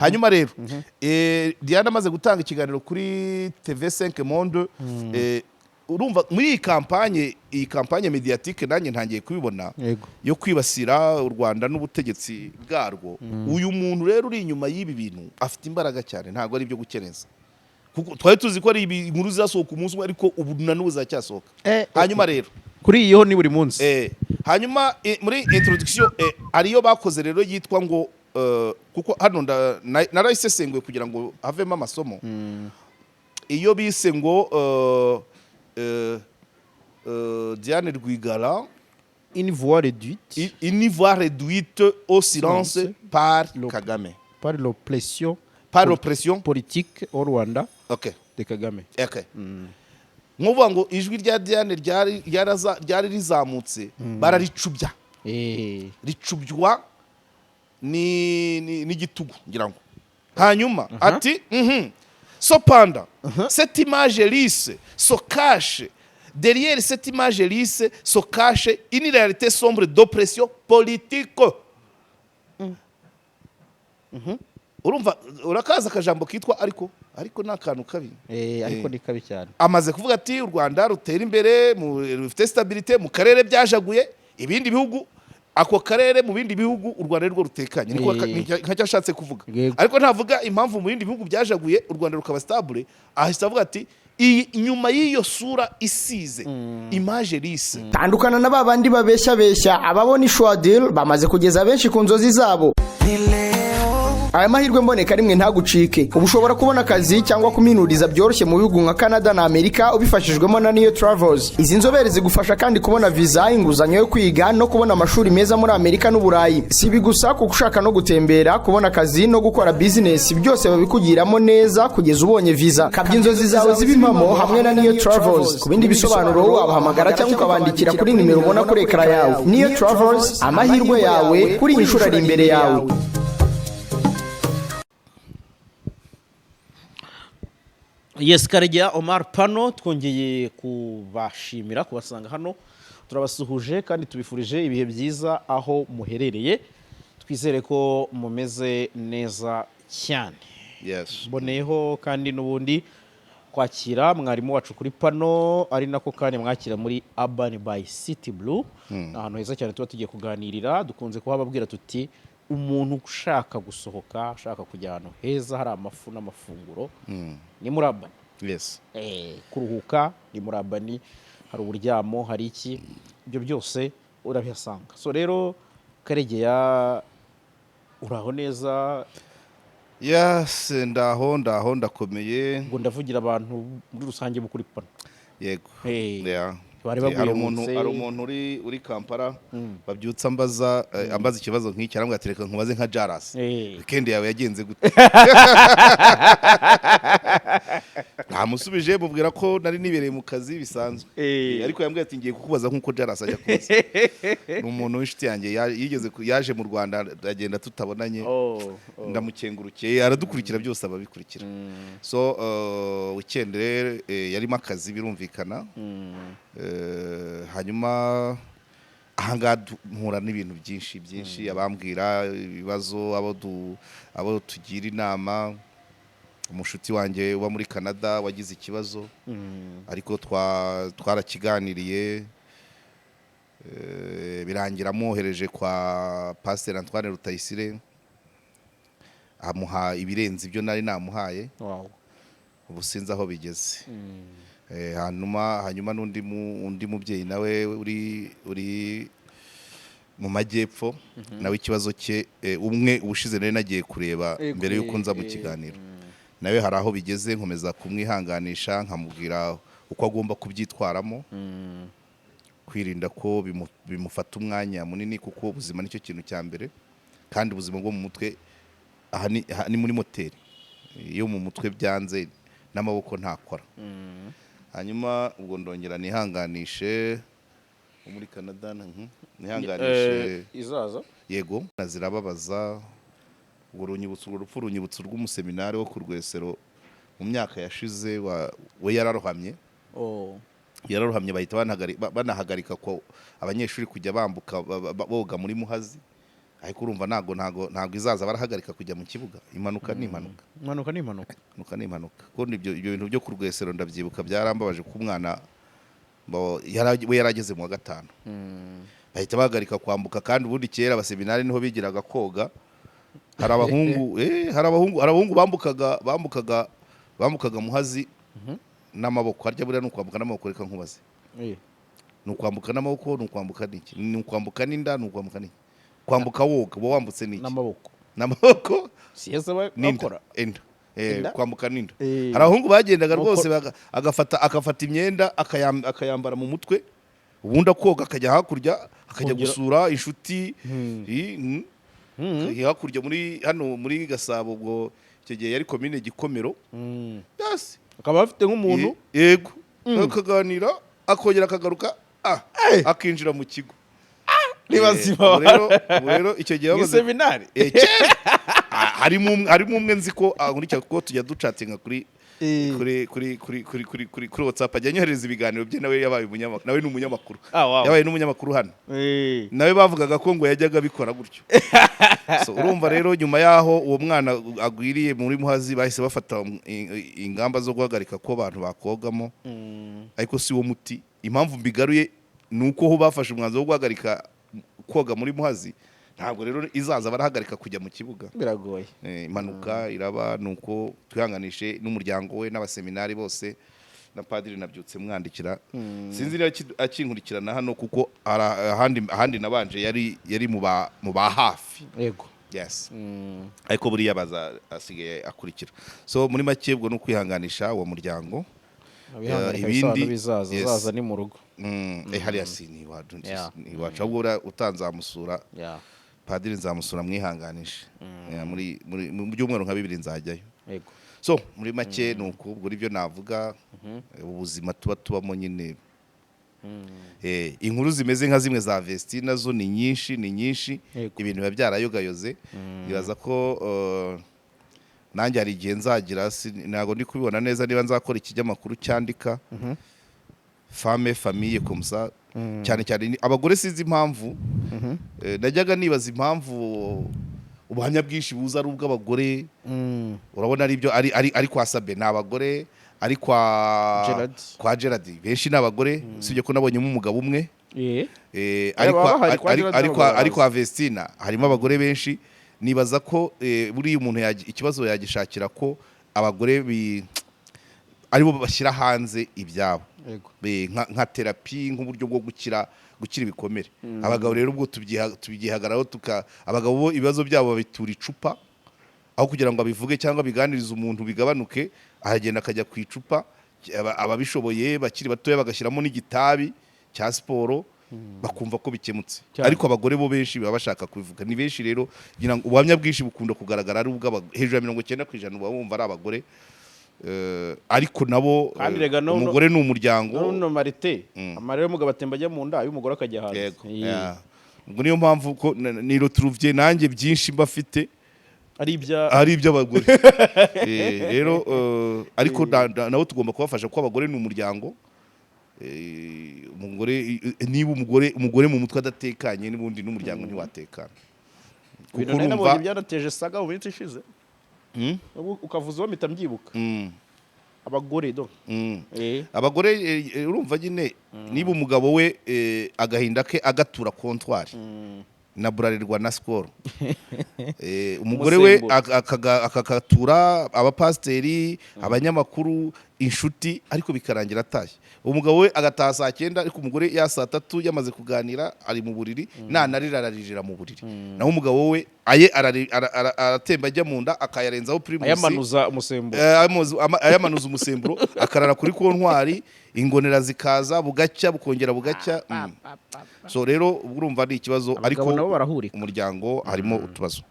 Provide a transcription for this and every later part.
Hanyuma rero Diane amaze gutanga ikiganiro kuri TV5 Monde, urumva muri iyi campagne médiatique, nanjye ntangiye kubibona, yo kwibasira u Rwanda n'ubutegetsi bwarwo. Uyu muntu rero uri inyuma y'ibi bintu afite imbaraga cyane, ntabwo ari ibyo gukerenza, kuko twari tuzi ko ari inkuru zizasohoka umunsi umwe, ariko ubu na n'ubu ziracyasohoka. Hanyuma rero Kuri iyo ni buri munsi. Hanyuma muri introduction ariyo bakoze rero yitwa ngo kuko hano narayisesenguye kugira ngo havemo amasomo, iyo bise ngo Diane Rwigara Une voix réduite une voix réduite au silence silence par Kagame par l'oppression par l'oppression politique au Rwanda de Kagame. Okay. Nkuvuga ngo ijwi rya Diane ryari rizamutse, bararicubya, ricubywa n'igitugu ngira ngo. Hanyuma ati: Cependant, cette image lisse se cache derrière cette image lisse se cache une réalité sombre d'oppression politique. Urumva urakaza akajambo kitwa ariko, ariko ni akantu kabi. Ariko ni kabi cyane. Amaze kuvuga ati u Rwanda rutera imbere, rufite stabilité mu karere, byajaguye ibindi bihugu, ako karere mu bindi bihugu u Rwanda rwo rutekanye. Niko nka cyo ashatse kuvuga. Ariko ntavuga impamvu mu bindi bihugu byajaguye, u Rwanda rukaba stable. Ahita avuga ati iyi nyuma y'iyo sura isize, image lisse. Tandukana na ba bandi babeshya beshya. Ababona Ishwadil bamaze kugeza benshi ku nzozi zabo. Aya mahirwe mboneka rimwe ntagucike. Ubu ushobora kubona akazi cyangwa kuminuriza byoroshye mu bihugu nka Canada na Amerika ubifashijwemo na Niyo Travels. Izi nzobere zigufasha kandi kubona viza, inguzanyo yo kwiga no kubona amashuri meza muri Amerika n'Uburayi. Si ibi gusa, kuko ushaka no gutembera, kubona akazi no gukora bizinesi, byose babikugiramo neza kugeza ubonye viza. Kabya inzozi zawe ziba impamo hamwe na Niyo Travels. Ku bindi bisobanuro wabahamagara cyangwa ukabandikira kuri nimero ubona kuri ekara yawe. Niyo Travels, amahirwe yawe kuri iyi nshuro ari imbere yawe. Yes, Karegeya Omar Pano, twongeye kubashimira kubasanga hano. Turabasuhuje kandi tubifurije ibihe byiza aho muherereye. Twizere ko mumeze neza cyane. Mboneyeho kandi n'ubundi kwakira mwarimu wacu kuri pano, ari nako kandi mwakira muri Urban by City Blue. Ni ahantu heza cyane tuba tugiye kuganirira. Dukunze kuhababwira tuti umuntu ushaka gusohoka, ushaka kujya ahantu heza hari amafu n'amafunguro, ni muri Urban. Kuruhuka ni muri Urban, hari uburyamo, hari iki, ibyo byose urabihasanga. So rero Karegeya, uraho neza? Yes, ndaho, ndaho, ndakomeye. Ngo ndavugira abantu muri rusange bo kuri pano. Yego. Bari Hari umuntu bagwihutse. hari umuntu uri Kampala babyutsa ambaza ikibazo nk'iki, arambwira ati reka nkubaze nka Jaras. Weekend yawe yagenze gute? Ntamusubije, mubwira ko nari nibereye mu kazi bisanzwe. Ariko yambwiye ati ngiye kukubaza nk'uko Jaras ajya kubaza. Ni umuntu w'inshuti yanjye yigeze yaje mu Rwanda agenda tutabonanye. Oh. Ndamukengurukiye, aradukurikira, byose ababikurikira. So weekend rero yarimo akazi, birumvikana. Hanyuma ahangaha mpura n'ibintu byinshi byinshi, abambwira ibibazo, abo tugira inama. Umushuti wanjye uba muri Canada wagize ikibazo, ariko twarakiganiriye, birangira amwohereje kwa Pasteur Antoine Rutayisire, amuha ibirenze ibyo nari namuhaye. Ubu sinzi aho bigeze. Hanyuma n'undi undi mubyeyi nawe uri mu majyepfo, nawe ikibazo cye, umwe ubushize nari nagiye kureba mbere y'uko nza mu kiganiro, nawe hari aho bigeze, nkomeza kumwihanganisha, nkamubwira uko agomba kubyitwaramo, kwirinda ko bimufata umwanya munini, kuko ubuzima nicyo kintu cya mbere, kandi ubuzima bwo mu mutwe aha ni muri moteri. Iyo mu mutwe byanze, n'amaboko ntakora. Hanyuma ubwo ndongera nihanganishe wo muri Canada, nihanganishe. Izaza. Yego, zirababaza. Ubwo runyibutsa, urwo rupfu runyibutsa urw'umuseminari wo ku Rwesero mu myaka yashize, we yararohamye. Yararohamye, bahita banahagarika ko abanyeshuri kujya bambuka boga muri Muhazi. Ariko urumva ntago izaza barahagarika kujya mu kibuga. Impanuka ni impanuka. Impanuka ni impanuka. Impanuka ni impanuka. Kuko ibyo bintu byo ku Rwesero ndabyibuka, byarambabaje ko umwana we yarageze mu wa gatanu, bahita bahagarika kwambuka. Kandi ubundi kera abaseminari niho bigiraga koga. Hari abahungu bambukaga Muhazi n'amaboko. Harya buriya ni ukwambuka n'amaboko? Reka nkubaze. Ni ukwambuka n'amaboko, ni ukwambuka n'iki, ni ukwambuka n'inda, ni ukwambuka n'iki? Kwambuka woga uba wambutse n'iki? N'amaboko. N'amaboko. Siyeza n'inda. bakora. Inda. Inda? Kwambuka n'inda. Hari abahungu bagendaga rwose agafata imyenda akayambara mu mutwe, ubundi akoga akajya hakurya, akajya gusura inshuti. Hakurya muri hano muri Gasabo, ubwo icyo gihe yari komine Gikomero. Yes. Akaba afite nk'umuntu. Yego, akaganira, akongera akagaruka, akinjira mu kigo. Ni bazima. Ubu rero icyo gihe mu seminari. Kera. Harimo umwe nzi ko ankurikira, kuko tujya ducatinga kuri kuri kuri kuri kuri kuri kuri kuri WhatsApp, ajya anyohereza ibiganiro bye. Nawe yabaye umunyamakuru, nawe ni umunyamakuru. Ah, wow. Yabaye n'umunyamakuru hano. Nawe bavugaga ko ngo yajyaga abikora gutyo. So urumva rero, nyuma yaho uwo mwana agwiriye muri Muhazi, bahise bafata ingamba zo guhagarika ko abantu bakogamo. Ariko si wo muti. Impamvu mbigaruye ni uko ho bafashe umwanzuro wo guhagarika koga muri Muhazi, ntabwo rero izaza barahagarika kujya mu kibuga. Biragoye. Impanuka iraba, ni uko twihanganishe n'umuryango we n'abaseminari bose na padiri. Nabyutse mwandikira, sinzi niba akinkurikirana hano, kuko ahandi nabanje yari mu ba hafi. Yes, ariko buriya baza asigaye akurikira. So muri make ubwo ni ukwihanganisha uwo muryango. Abihangane kabisa. Ibindi Abantu bizaza zaza ni mu rugo. Hariya si ni iwacu, ni iwacu. Ahubwo buriya utanzamusura, padiri nzamusura mwihanganishe. Yeah, muri mu byumweru nka 2 nzajyayo. So muri make ni uko ubwo nibyo navuga. Ubuzima tuba tubamo nyine. Inkuru zimeze nka zimwe za Vestina zo ni nyinshi, ni nyinshi. Ibintu biba byarayogayoze. Nibaza ko nanjye hari igihe nzagira, ntabwo ndi kubibona neza niba nzakora ikinyamakuru cyandika femme, famille comme ça, cyane cyane abagore. Sinzi impamvu. Najyaga nibaza impamvu ubuhamya bwinshi buza ari ubw'abagore. Urabona ari byo, ari kwa Sabe ni abagore, ari kwa Gerard. Kwa Gerard benshi ni abagore, usibye ko nabonyemo umugabo umwe. Ari baba kwa bahari kwa Gerard n'abagabo ari kwa Vestina harimo abagore benshi. Nibaza ko buriya umuntu ikibazo yagishakira ko abagore aribo bashyira hanze ibyabo. Nka therapy, nk'uburyo bwo gukira ibikomere. Abagabo rero ubwo tubyihagararaho, abagabo bo ibibazo byabo babitura icupa. Aho kugira ngo abivuge cyangwa abiganirize umuntu bigabanuke, aragenda akajya ku icupa. Ababishoboye bakiri batoya bagashyiramo n'igitabi cya siporo, bakumva ko bikemutse. Ariko abagore bo benshi baba bashaka kubivuga, ni benshi rero. Ngira ngo ubuhamya bwinshi bukunda kugaragara ari hejuru ya 90% uba wumva ari abagore. Ariko nabo Kandi rega umugore ni umuryango. None marite amarira y'umugabo atemba ajya mu nda, ay'umugore akajya hanze. Yego. Yeah. Ubwo niyo mpamvu ko niroturuvye nanjye byinshi mba mfite ari ibya ari iby'abagore. Rero ariko nabo tugomba kubafasha, kuko abagore ni umuryango. Umugore, niba umugore mu mutwe adatekanye, n'ubundi n'umuryango ntiwatekana. Kuko Ibintu nari urumva nabonye byanateje saga mu minsi ishize. Ubu ukavuza uwo mpita mbyibuka. Abagore do. Abagore, urumva nyine, niba umugabo we agahinda ke agatura kontwari na Bralirwa na Skol, umugore we Umusemburo. akakatura abapasiteri, abanyamakuru, inshuti, ariko bikarangira atashye. Umugabo we agataha saa 9, ariko umugore ya saa 3 yamaze kuganira, ari mu buriri, nanarira araririra mu buriri. Naho umugabo we aye aratemba ajya mu nda, akayarenzaho Primus. Ayamanuza umusemburo. Ayamanuza umusemburo, akarara kuri kontwari, ingonera zikaza, bugacya bukongera bugacya. So rero ubwo urumva ni ikibazo, ariko Abagabo nabo barahurika. umuryango harimo utubazo.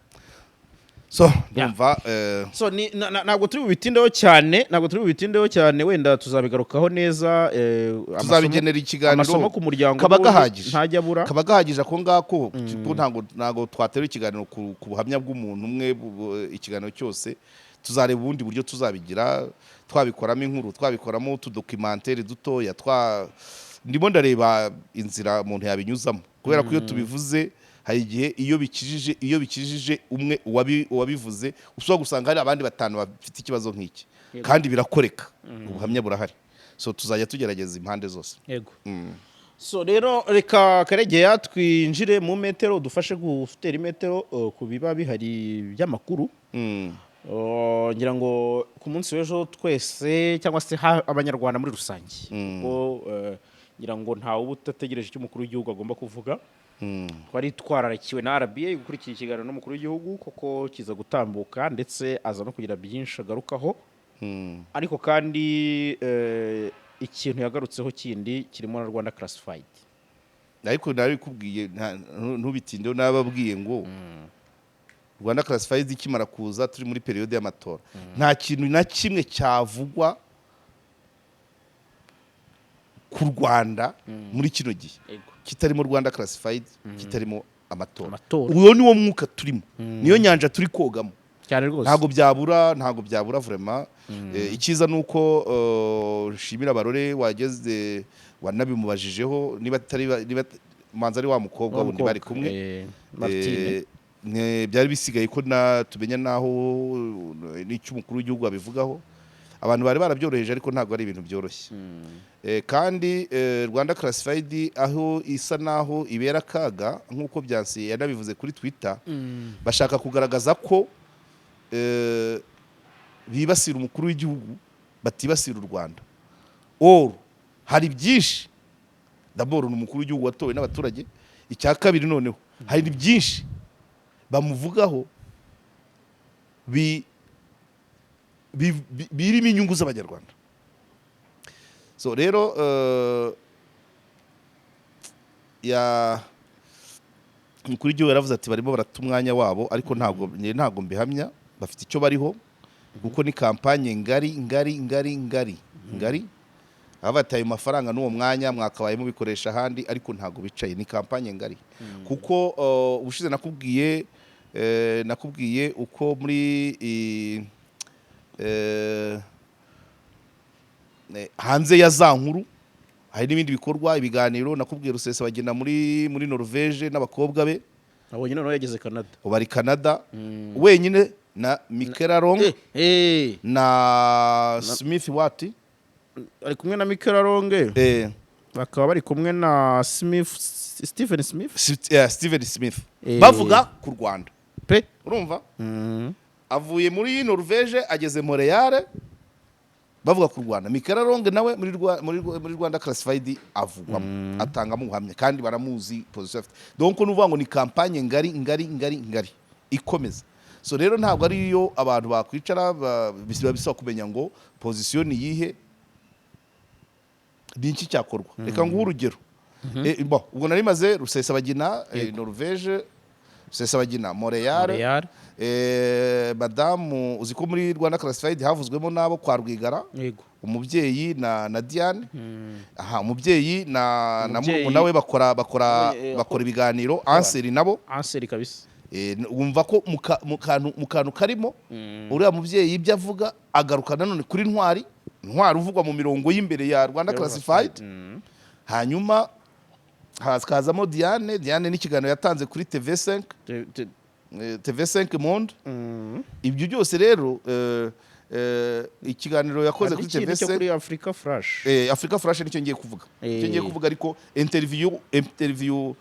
So ndumva So ntabwo turi bubitindeho cyane, ntabwo turi bubitindeho cyane. Wenda tuzabigarukaho neza, tuzabigenera ikiganiro. Amasomo ku muryango Kaba n'ubundi gahagije. ntajya abura. Kaba gahagije ako ngako, kuko ntabwo twatera ikiganiro ku buhamya bw'umuntu umwe, ikiganiro cyose. Tuzareba ubundi buryo tuzabigira, twabikoramo inkuru, twabikoramo utudocumentary dutoya. Ndimo ndareba inzira umuntu yabinyuzamo, kubera ko iyo tubivuze Hari igihe iyo bikijije umwe uwabivuze, ushobora gusanga hari abandi batanu bafite ikibazo nk'iki, kandi birakoreka, ubuhamya burahari. So tuzajya tugerageza impande zose. Yego. So rero reka, Karegeya, twinjire mu metero, dufashe gutera imetero ku biba bihari by'amakuru. Ngira ngo ku munsi w'ejo twese, cyangwa se abanyarwanda muri rusange, kuko ngira ngo ntawe uba utategereje icyo umukuru w'igihugu agomba kuvuga, twari twararakiwe na RBA gukurikira ikiganiro n'umukuru w'igihugu, kuko kiza gutambuka, ndetse aza no kugira byinshi agarukaho. Ariko kandi ikintu yagarutseho kindi kirimo na Rwanda Classified. Ariko narabikubwiye, ntubitindeho. Nababwiye ngo Rwanda Classified ikimara kuza, turi muri période y'amatora, nta kintu na kimwe cyavugwa ku Rwanda muri kino gihe kitarimo Rwanda Classified, kitarimo amatora. Amatora. Uwo ni wo mwuka turimo, niyo nyanja turi kogamo. Cyane rwose. Ntabwo byabura vraiment. Icyiza ni uko nshimira Barore wageze wanabimubajijeho, niba atari, niba manza ari wa mukobwa wundi bari kumwe. Martine. Byari bisigaye ko na tumenya naho n'icyo umukuru w'igihugu abivugaho. Abantu bari barabyoroheje, ariko ntabwo ari ibintu byoroshye. Kandi Rwanda Classified, aho isa naho ibera akaga, nk'uko Byansi yanabivuze kuri Twitter, bashaka kugaragaza ko bibasira umukuru w'igihugu, batibasira u Rwanda. Or hari byinshi. D'abord ni umukuru w'igihugu watowe n'abaturage. Icya kabiri noneho, hari byinshi bamuvugaho birimo inyungu z'abanyarwanda. So rero ya umukuru w'igihugu yaravuze ati barimo barata umwanya wabo, ariko ntabwo, njye ntabwo mbihamya. Bafite icyo bariho, kuko ni campagne ngari ngari ngari ngari ngari. Baba bati ayo mafaranga n'uwo mwanya mwakabaye mubikoresha ahandi, ariko ntabwo bicaye, ni campagne ngari. Kuko ubushize nakubwiye uko muri hanze ya za nkuru hari n'ibindi bikorwa, ibiganiro. Nakubwiye Rusesabagina muri Norvège n'abakobwa be. Nabonye noneho yageze Canada. Ubu ari Canada wenyine na Michela Wrong na Smith Wati. Ari kumwe na Michela Wrong, bakaba bari kumwe na Smith, Stephen Smith. Steven Smith. Bavuga ku Rwanda. Pe. Urumva, avuye muri Norvège ageze Montreal, bavuga ku Rwanda. Michela Wrong nawe muri Rwanda Classified avugwamo, atangamo ubuhamya, kandi baramuzi position afite. Donc ni ukuvuga ngo ni campagne ngari ngari ngari ngari ikomeza. So rero ntabwo ariyo abantu bakwicara, biba bisaba kumenya ngo position ni iyihe, ni iki cyakorwa. Reka nguhe urugero. Bon, ubwo nari maze Rusesabagina, Norvège, Rusesabagina Montreal. Montreal. Madamu, uzi ko muri Rwanda Classified havuzwemo n'abo kwa Rwigara? Yego. Umubyeyi na Diane. Aha umubyeyi na Umubyeyi- murumuna we bakora bakora ibiganiro anseri nabo. Anseri kabisa. Wumva ko mu kantu karimo uriya mubyeyi, ibyo avuga agaruka nanone kuri Ntwari, Ntwari uvugwa mu mirongo y'imbere ya Rwanda Classified. Hanyuma hakazamo Diane. Diane n'ikiganiro yatanze kuri TV5, TV5 Monde. Ibyo byose rero, ikiganiro yakoze Hari kuri ikindi cyo TV5. Kuri Africa Flash. Africa Flash nicyo ngiye kuvuga. Nicyo ngiye kuvuga, ariko interview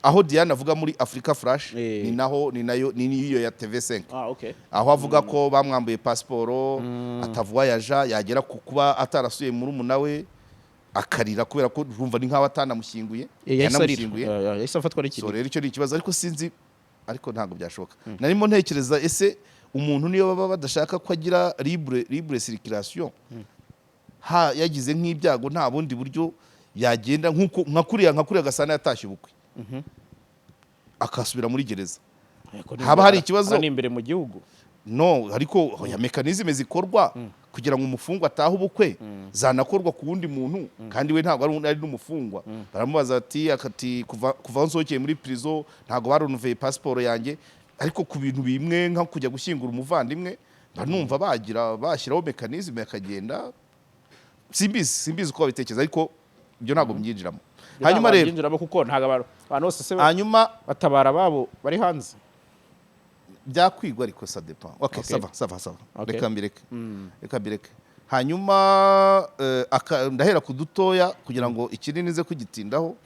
aho Diane avuga muri Africa Flash, ni naho, ni nayo, ni niyo ya TV5, Ah, okay. aho avuga ko bamwambuye pasiporo, atavoyaja, yagera ku kuba atarasuye murumuna we akarira, kubera ko urumva ni nkaho atanamushyinguye. Yahise arira. Yanamushyinguye. Yahise afatwa So n'ikiniga. rero icyo ni ikibazo, ariko sinzi, ariko ntabwo byashoboka. Narimo ntekereza, ese umuntu niyo baba badashaka ko agira libre circulation, ha yagize nk'ibyago, nta bundi buryo yagenda, nk'uko nka kuriya Gasana yatashye ubukwe akasubira muri gereza? Ariko ni Haba hari ikibazo? Hano ni imbere mu gihugu. No, ariko ya mécanismes zikorwa kugira ngo umufungwa atahe ubukwe zanakorwa ku wundi muntu, kandi we ntabwo ari n'umufungwa. Baramubaza ati akati kuva aho nsohokeye muri prison ntabwo barenouvelé pasiporo yanjye. Ariko ku bintu bimwe nka kujya gushyingura umuvandimwe, mba numva bagira bashyiraho mécanisme akagenda. Simbizi uko babitekereza, ariko ibyo ntabwo mbyinjiramo. Hanyuma rero Babyinjiramo kuko ntabwo abantu bose se hanyuma batabara ababo bari hanze. Byakwigwa, ariko ça dépend. Okay, Okay. ça va, ça va, ça va. Okay. Reka mbireke, reka mbireke. Hanyuma ndahera ku dutoya kugira ngo ikinini nze kugitindaho.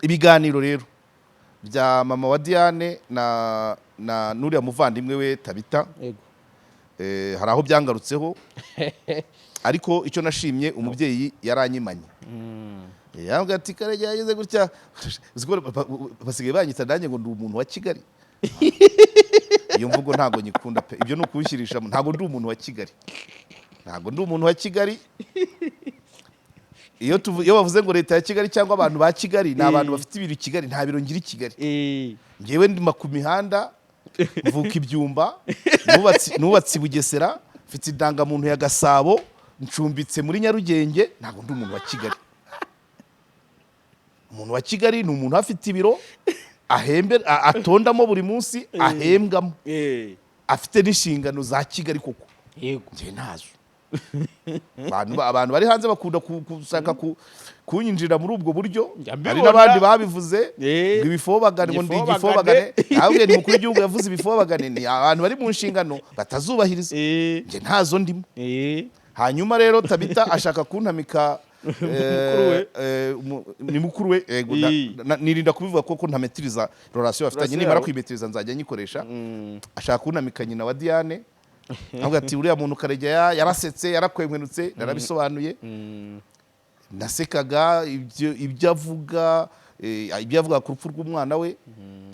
Ibiganiro rero bya mama wa Diane na n'uriya muvandimwe we Tabita, hari aho byangarutseho, ariko icyo nashimye, umubyeyi yaranyimanye. Yambwira ati: "Karegeya yageze gutya." Uzi ko basigaye banyita nanjye ngo ndi umuntu wa Kigali? Iyo mvugo ntabwo nyikunda pe. Ibyo ni ukuwushyirishamo. Ntabwo ndi umuntu wa Kigali, ntabwo ndi umuntu wa Kigali. Iyo bavuze ngo leta ya Kigali cyangwa abantu ba Kigali, ni abantu bafite ibiro i Kigali. Nta biro ngira i Kigali. Ngewe ndima ku mihanda, mvuka ibyumba, nubatse i Bugesera, mfite indangamuntu ya Gasabo, ncumbitse muri Nyarugenge. Ntabwo ndi umuntu wa Kigali. Umuntu wa Kigali ni umuntu afite ibiro ahembe, atondamo buri munsi, ahembwamo, afite n'inshingano za Kigali koko. Njye ntazo. Abantu bari hanze bakunda gushaka kunyinjira muri ubwo buryo. Njya Hari mbibona. n'abandi babivuze ngo ibifobagane, ngo ndi Igifobagane. igifobagane. Ntabwo ni umukuru w'igihugu yavuze ibifobagane, ni abantu bari mu nshingano batazubahiriza. Njye ntazo ndimo. Hanyuma rero Tabita ashaka kuntamika Mukuru we. Ni mukuru we, yego, nirinda kubivuga kuko ntametiriza relation bafitanye. Relation Nimara yabo. kuyimetiriza nzajya nyikoresha. Ashaka kuntamika nyina wa Diane, avuga ati: "Uriya muntu Karegeya yarasetse, yarakwemwenutse." Narabisobanuye, nasekaga ibyo avuga, ibyo avuga ku rupfu rw'umwana we,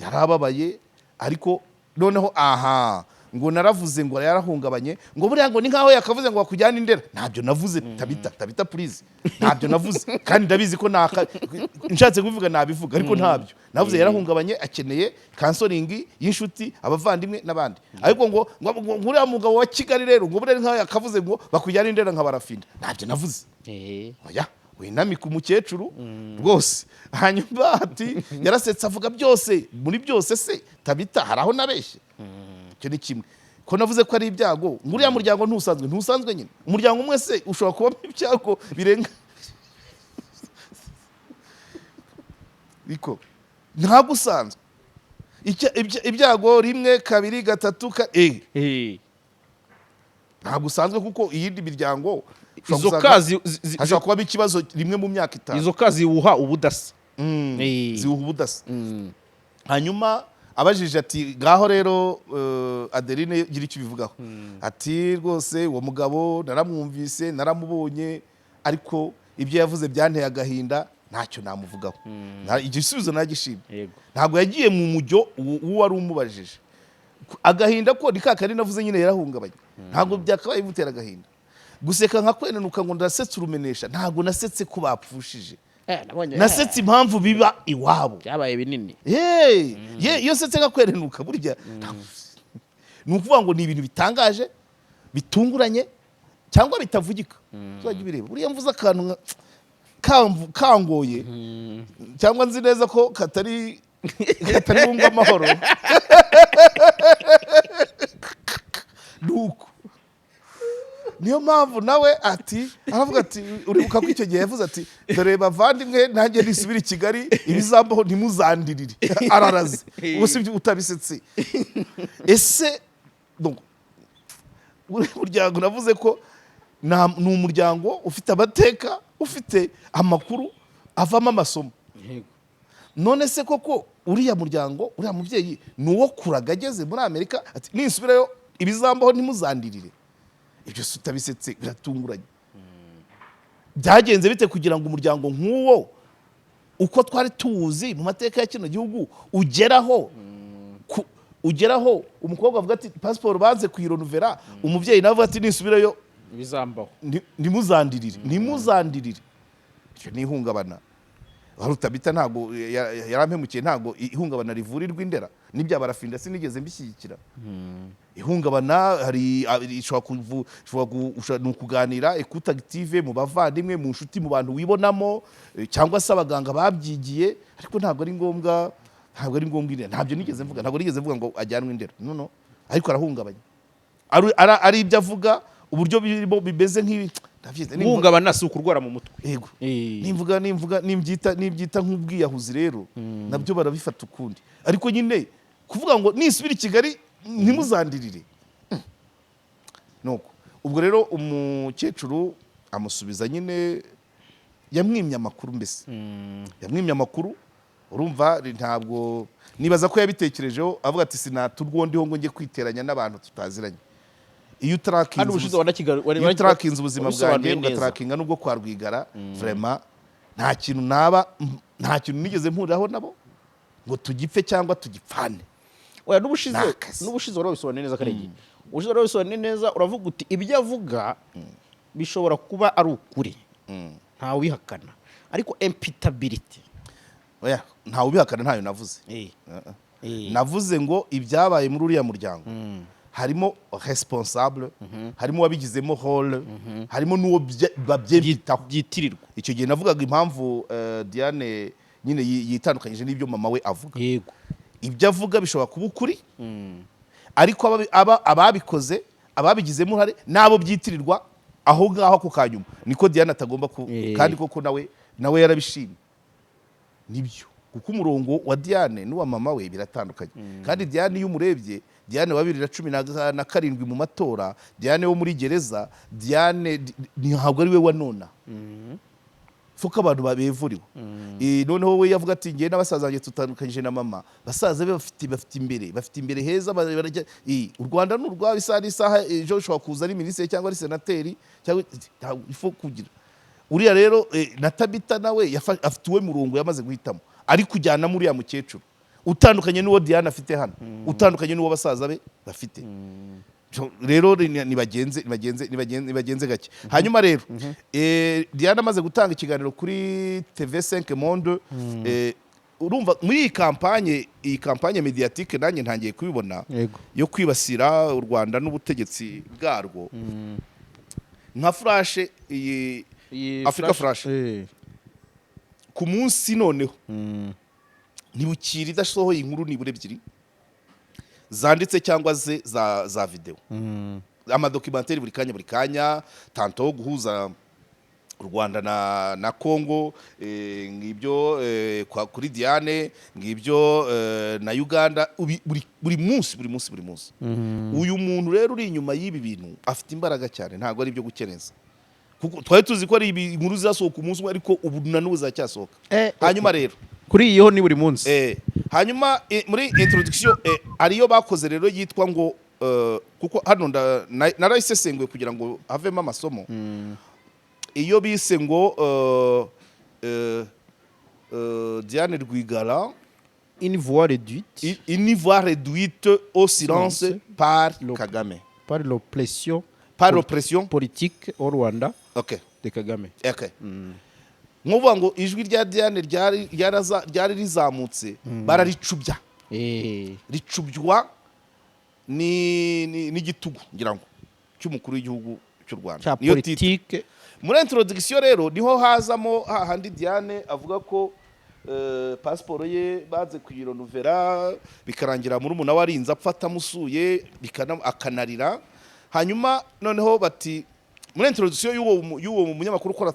yarababaye. Ariko noneho aha ngo naravuze ngo yarahungabanye, ngo buriya ngo ni nkaho yakavuze ngo bakujyane indera. Ntabyo navuze. Tabita, Tabita, please, ntabyo navuze, kandi ndabizi ko naka nshatse kubivuga nabivuga, ariko ntabyo navuze. Yarahungabanye, akeneye counseling y'inshuti, abavandimwe n'abandi. Ariko ngo uriya mugabo wa Kigali rero, ngo buriya ni nkaho yakavuze ngo bakujyane indera nka barafinda. Ntabyo navuze. Oya, winamika umukecuru rwose. Hanyuma ati yarasetse avuga byose. Muri byose se Tabita, hari aho nabeshye? Icyo ni kimwe. Ko navuze ko ari ibyago, ngo uriya muryango ntusanzwe, ntusanzwe nyine. Umuryango umwe se ushobora kubamo ibyago birenga? Ariko ntabwo usanzwe. Ibyago rimwe, kabiri, gatatu, ntabwo usanzwe, kuko iyindi miryango ushobora Izo gusanga kazi hashobora kubamo ikibazo rimwe mu myaka 5. Izo kazi ziwuha ubudasa. Ziwuha ubudasa. Hanyuma abajije ati: "Ngaho rero, Adeline, gira icyo ubivugaho." Ati: "Rwose uwo mugabo naramwumvise, naramubonye, ariko ibyo yavuze byanteye agahinda, ntacyo namuvugaho." Igisubizo nagishimye. Ntabwo yagiye mu mujyo uwo wari umubajije. Agahinda ko ni kakandi navuze nyine, yarahungabanye, ntabwo byakabaye bimutera agahinda. Guseka nka kwenanuka ngo ndasetse urumenesha, ntabwo nasetse ko bapfushije. Nabonye Nasetse impamvu biba iwabo. Byabaye binini. Hey, ye, iyo nsetse nka kwerenuka burya ni ukuvuga ngo ni ibintu bitangaje, bitunguranye cyangwa bitavugika. Uzajya ubireba, buriya mvuze akantu kangoye cyangwa nzi neza ko katari bumve amahoro, nuko niyo mpamvu nawe ati, aravuga ati, uribuka ko icyo gihe yavuze ati: "Dore bavandimwe, nanjye nisubira i Kigali ibizambaho ntimuzandirire." Araraze. Ubu si byo utabisetse ese? Donc, uriya muryango navuze ko ni umuryango ufite amateka, ufite amakuru avamo amasomo. None se koko uriya muryango, uriya mubyeyi ni uwo kuraga ageze muri Amerika ati: "Nisubirayo ibizambaho ntimuzandirire"? Ibyo si utabisetse biratunguranye. Byagenze bite kugira ngo umuryango nk'uwo, uko twari tuwuzi mu mateka ya kino gihugu, ugeraho umukobwa avuga ati: "Pasiporo banze kuyironuvera," umubyeyi nawe avuga ati: "Nisubirayo Bizambaho ntimuzandirire, ntimuzandirire"? Icyo ni ihungabana. Rutabita ntabwo yarampemukiye. Ntabwo ihungabana rivurirwa indera n'ibya barafinda, sinigeze mbishyigikira. Ihungabana hari ishobora ni ukuganira, écoute active mu bavandimwe, mu nshuti, mu bantu wibonamo, cyangwa se abaganga babyigiye, ariko ntabwo ari ngombwa, ntabwo ari ngombwa indera. Ntabyo nigeze mvuga, ntabwo nigeze mvuga ngo ajyanwe indera, no, no. Ariko arahungabanya, ari ibyo avuga, uburyo birimo bimeze nk'ibi. Ndabyita- nimvuga- Guhungabana si ukurwara mu mutwe. Yego. Eh. Nimvuga nimbyita nk'ubwiyahuzi rero, nabyo barabifata ukundi. Ariko nyine kuvuga ngo nisubira i Kigali ntimuzandirire. Nuko ubwo rero umukecuru amusubiza nyine, yamwimye amakuru mbese, yamwimye amakuru. Urumva ntabwo nibaza ko yabitekerejeho, avuga ati: "Sinaturwo ndiho ngo njye kwiteranya n'abantu tutaziranye." Iyo utarakinze Hano ubushize iyo utarakinze ubuzima wabisobanuye bwanjye, neza. ugatarakinga n'ubwo kwa Rwigara, vraiment nta kintu naba, nta kintu nigeze mpuriraho nabo ngo tugipfe cyangwa tugipfane. Oya, n'ubushize Ni akazi. N'ubushize wari wabisobanuye neza, Karegi. Ubushize wari wabisobanuye neza, uravuga uti ibyo avuga bishobora kuba ari ukuri, ntawe ubihakana, ariko imputability. Oya, ntawe ubihakana, ntayo navuze. Navuze ngo ibyabaye muri uriya muryango harimo responsable, harimo uwabigizemo rôle, harimo n'uwo babyitaho. Byitirirwa. Icyo gihe navugaga impamvu Diane nyine yitandukanyije n'ibyo mama we avuga. Ibyo avuga bishobora kuba ukuri, ariko ababikoze, ababigizemo uruhare n'abo byitirirwa aho ngaho ako kanyuma, niko Diane atagomba ku kandi koko nawe yarabishimye, nibyo, kuko umurongo wa Diane n'uwa mama we biratandukanye. Kandi Diane, iyo umurebye, Diane wa 2017 mu matora, Diane wo muri gereza, Diane ntabwo ari we wa nona fuko abantu babevuriwe. Noneho we yavuga ati: "Ngewe n'abasaza banjye tutandukanyije na mama." Basaza be bafite imbere heza, u Rwanda ni urwabo isaha n'isaha. Ejo ushobora kuza ari minisitiri cyangwa ari senateri cyangwa ntabwo ifo kugira uriya rero. Na Tabita nawe afite uwe murongo yamaze guhitamo, ari kujyana muri uriya mukecuru, utandukanye n'uwo Diane afite hano, utandukanye n'uwo basaza be bafite. So, rero nibagenze gake. Hanyuma rero Diane amaze gutanga ikiganiro kuri TV5 Monde, urumva muri iyi campagne médiatique, nanjye ntangiye kubibona, yo kwibasira u Rwanda n'ubutegetsi bwarwo, nka Flash, iyi Africa Flash. Ku munsi noneho ntibukira idasohoye inkuru nibura ebyiri zanditse cyangwa ze za video, amadocumentaire buri kanya buri kanya, tantôt guhuza u Rwanda na Congo, ngibyo kuri Diane, ngibyo na Uganda, buri munsi, buri munsi, buri munsi. Uyu muntu rero uri inyuma y'ibi bintu afite imbaraga cyane, ntabwo ari ibyo gukerenza, kuko twari tuzi ko ari inkuru zizasohoka umunsi umwe, ariko ubu na n'ubu ziracyasohoka. Hanyuma rero Kuri iyi ho ni buri munsi. Hanyuma muri introduction ariyo bakoze rero yitwa ngo kuko hano narayisesenguye kugira ngo havemo amasomo, iyo bise ngo Diane Rwigara Une voix réduite une voix réduite au silence silence par Kagame, par l'oppression par l'oppression politique au Rwanda de Kagame. Okay. Nkuvuga ngo ijwi rya Diane ryari rizamutse, bararicubya, ricubywa n'igitugu ngira ngo cy'umukuru w'igihugu cy'u Rwanda. Cya Niyo titre. politike. Muri introduction rero niho hazamo hahandi Diane avuga ko pasiporo ye baze kuyirenouveler, bikarangira muri we arinze apfa atamusuye, akanarira. Hanyuma noneho bati muri introduction y'uwo munyamakuru ukora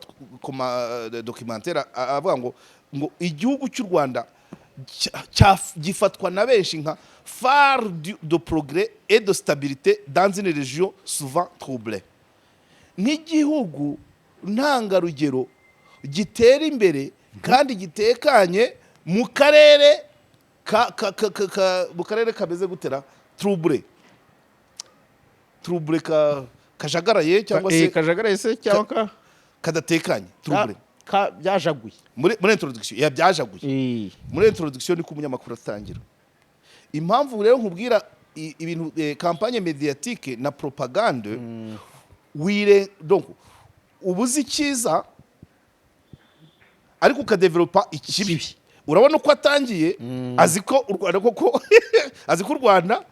documentaire, avuga ngo igihugu cy'u Rwanda gifatwa na benshi nka phare de progrès et de stabilité dans une région souvent troublée, nk'igihugu ntangarugero gitera imbere kandi gitekanye mu karere mu karere kameze gutera troublé, kajagaraye cyangwa se Kajagaraye se cyangwa ka kadatekanye, troublé. Byajaguye. Muri introduction yabyajaguye. Muri introduction niko umunyamakuru atangira. Impamvu rero nkubwira ibintu campagne médiatique na propagande, wire donc ubuze icyiza ariko ukadevelopa ikibi. Urabona uko atangiye, azi ko u Rwanda koko, azi ko u Rwanda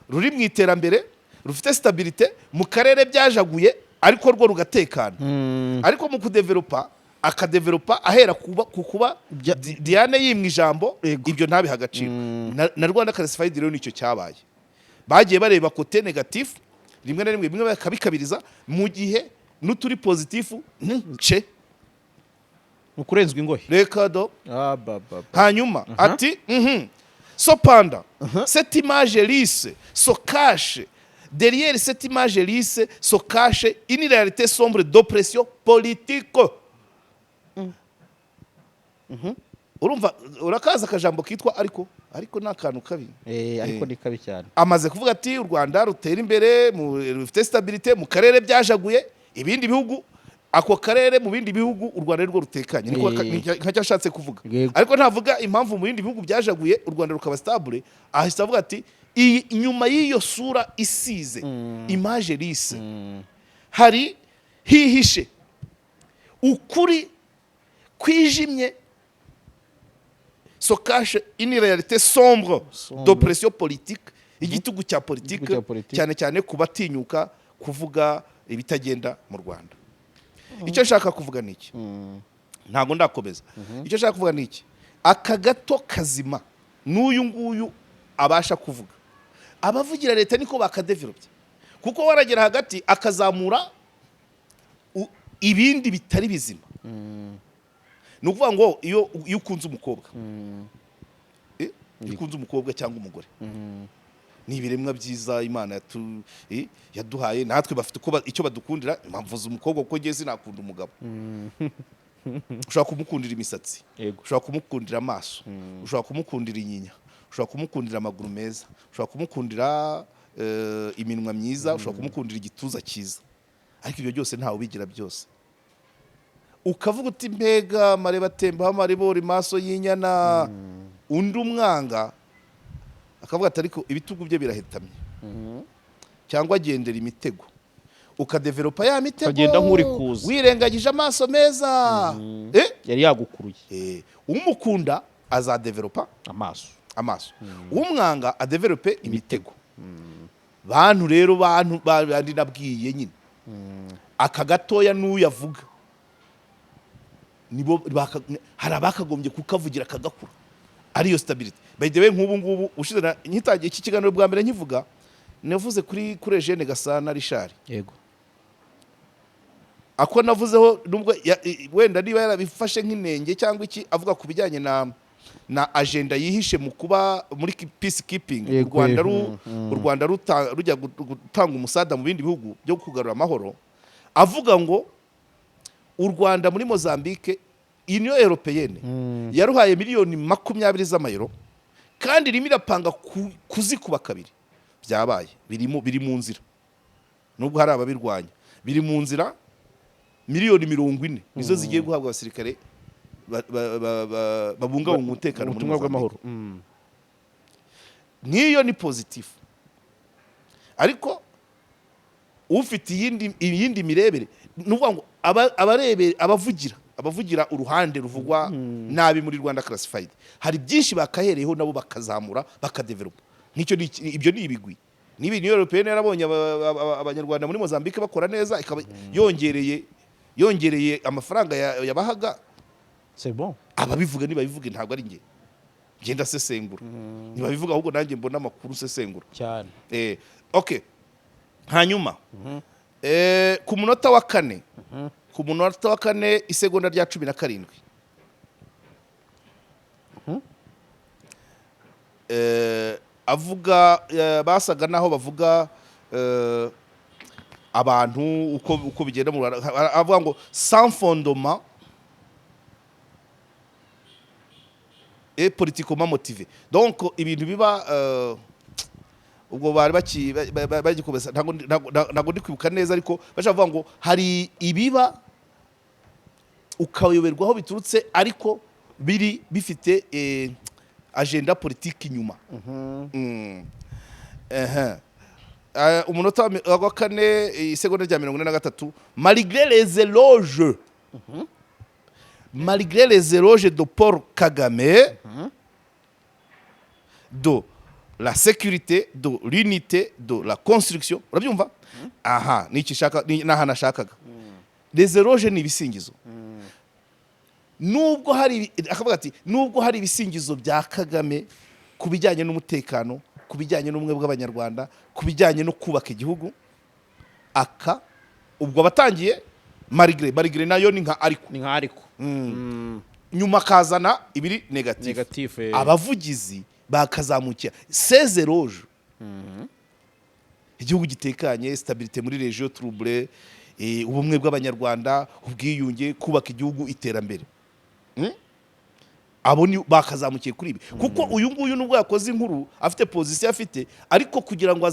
ruri mu iterambere, rufite stabilité mu karere byajaguye, ariko rwo rugatekana. Ariko mu kudevelopa, akadevelopa ahera ku kuba Diane yimwa ijambo, ibyo ntabihe agaciro. Na Rwanda Classified rero nicyo cyabaye, bagiye bareba côté négatif, rimwe na rimwe bimwe bakabikabiriza mu gihe N'uturi positif nce. Ni ukurenzwa ingohe. Reka do. Ah, ba, ba, ba. Hanyuma ati: Cependant, cette image lisse se cache derrière cette image lisse se cache une réalité sombre d'oppression politique. Urumva urakaza akajambo kitwa ariko, ariko ni akantu kabi. Ariko Eh. ni kabi cyane. Amaze kuvuga ati u Rwanda rutera imbere, rufite stabilité mu karere, byajaguye ibindi bihugu, ako karere mu bindi bihugu u Rwanda arirwo rutekanye. Niko nka cyo ashatse kuvuga. Ariko ntavuga impamvu mu bindi bihugu byajaguye, u Rwanda rukaba stable. Ahita avuga ati iyi nyuma y'iyo sura isize, image lisse, hari hihishe ukuri kwijimye, se cache une réalité sombre Sombre. d'oppression politique, igitugu cya politike, Igitugu cya politike. cyane cyane ku batinyuka kuvuga ibitagenda mu Rwanda. Icyo nshaka kuvuga ni iki, ntabwo ndakomeza. Icyo nshaka kuvuga ni iki: aka gato kazima n'uyu nguyu abasha kuvuga, abavugira leta niko bakadevelopye, kuko waragera hagati akazamura ibindi bitari bizima. Ni ukuvuga ngo iyo ukunze umukobwa, iyo ukunze umukobwa cyangwa umugore, ni ibiremwa byiza Imana yaduhaye natwe, bafite uko icyo badukundira. Impamvu umukobwa, kuko ngiye sinakunda umugabo. Ushobora kumukundira imisatsi, ushobora kumukundira amaso, ushobora kumukundira inyinya, ushobora kumukundira amaguru meza, ushobora kumukundira iminwa myiza, ushobora kumukundira igituza cyiza, ariko ibyo byose ntawe ubigira byose. Ukavuga uti mbega amareba atembaho amaribori maso y'inyana. Undi umwanga akavuga ati ariko ibitugu bye birahetamye, cyangwa agendera imitego. Ukadevelopa ya mitego, Ukagenda nk'uri kuza. wirengagije amaso meza. Yari yagukuruye. Umukunda azadevelopa amaso. Amaso, umwanga adevelope imitego. Bantu rero, bantu bandi nabwiye nyine, aka gatoya n'uyavuga nibo hari abakagombye kukavugira kagakura, ariyo stability. By the way, nk'ubu ngubu ushize nkitangiye iki kiganiro bwa mbere nkivuga, navuze kuri Eugene Gasana Richard. Ako navuzeho, nubwo wenda niba yarabifashe nk'inenge cyangwa iki, avuga ku bijyanye na agenda yihishe mu kuba muri peacekeeping u Rwanda u Rwanda rujya gutanga umusada mu bindi bihugu byo kugarura amahoro, avuga ngo u Rwanda muri Mozambique, Union Européenne yaruhaye miliyoni 20 z'amayero, kandi irimo irapanga kuzikuba kabiri. Byabaye birimo, biri mu nzira, nubwo hari ababirwanya, biri mu nzira. Miliyoni 40 nizo zigiye guhabwa abasirikare babungabunga umutekano muri Ubutumwa Mozambique. bw'amahoro. Nk'iyo ni positif, ariko ufite iyindi mirebere, ni ukuvuga ngo abarebe, abavugira uruhande ruvugwa nabi muri Rwanda Classified, hari byinshi bakahereyeho nabo bakazamura, bakadevelopa. Nk'icyo ibyo ni ibigwi. Niba Union Européenne yarabonye Abanyarwanda muri Mozambique bakora neza, ikaba yongereye amafaranga yabahaga, C'est bon. ababivuga nibabivuge, ntabwo ari njye. Ngenda sesengura, ntibabivuga, ahubwo nanjye mbona amakuru nsesengura. Cyane. Okay, hanyuma ku munota wa kane, ku munota wa kane isegonda rya 17, avuga basaga naho bavuga abantu uko bigenda mu Rwanda, avuga ngo sans fondement et politiquement motivé. Donc ibintu biba ubwo bari bagikomeza, ntabwo ndi kwibuka neza, ariko bashaka kuvuga ngo hari ibiba ukayoberwa aho biturutse, ariko biri bifite agenda politique inyuma. Ehe. Umunota wa kane isegonda rya 43: malgré les éloges de Paul Kagame de la sécurité, de l'unité, de la construction. Urabyumva aha ni iki shaka, n'aha nashakaga. Les éloges ni ibisingizo. Nubwo hari, akavuga ati nubwo hari ibisingizo bya Kagame ku bijyanye n'umutekano, ku bijyanye n'ubumwe bw'Abanyarwanda, ku bijyanye no kubaka igihugu, aka ubwo abatangiye Malgré, malgré nayo ni nka ariko. Ni nka ariko. Nyuma akazana ibiri négatif. Négatif. Abavugizi bakazamukira seze roje igihugu gitekanye, stabilité muri région trouble, ubumwe bw'Abanyarwanda, ubwiyunge, kubaka igihugu, iterambere. Abo ni bakazamukiye kuri ibi, kuko uyu nguyu nubwo yakoze inkuru afite position afite, ariko kugira ngo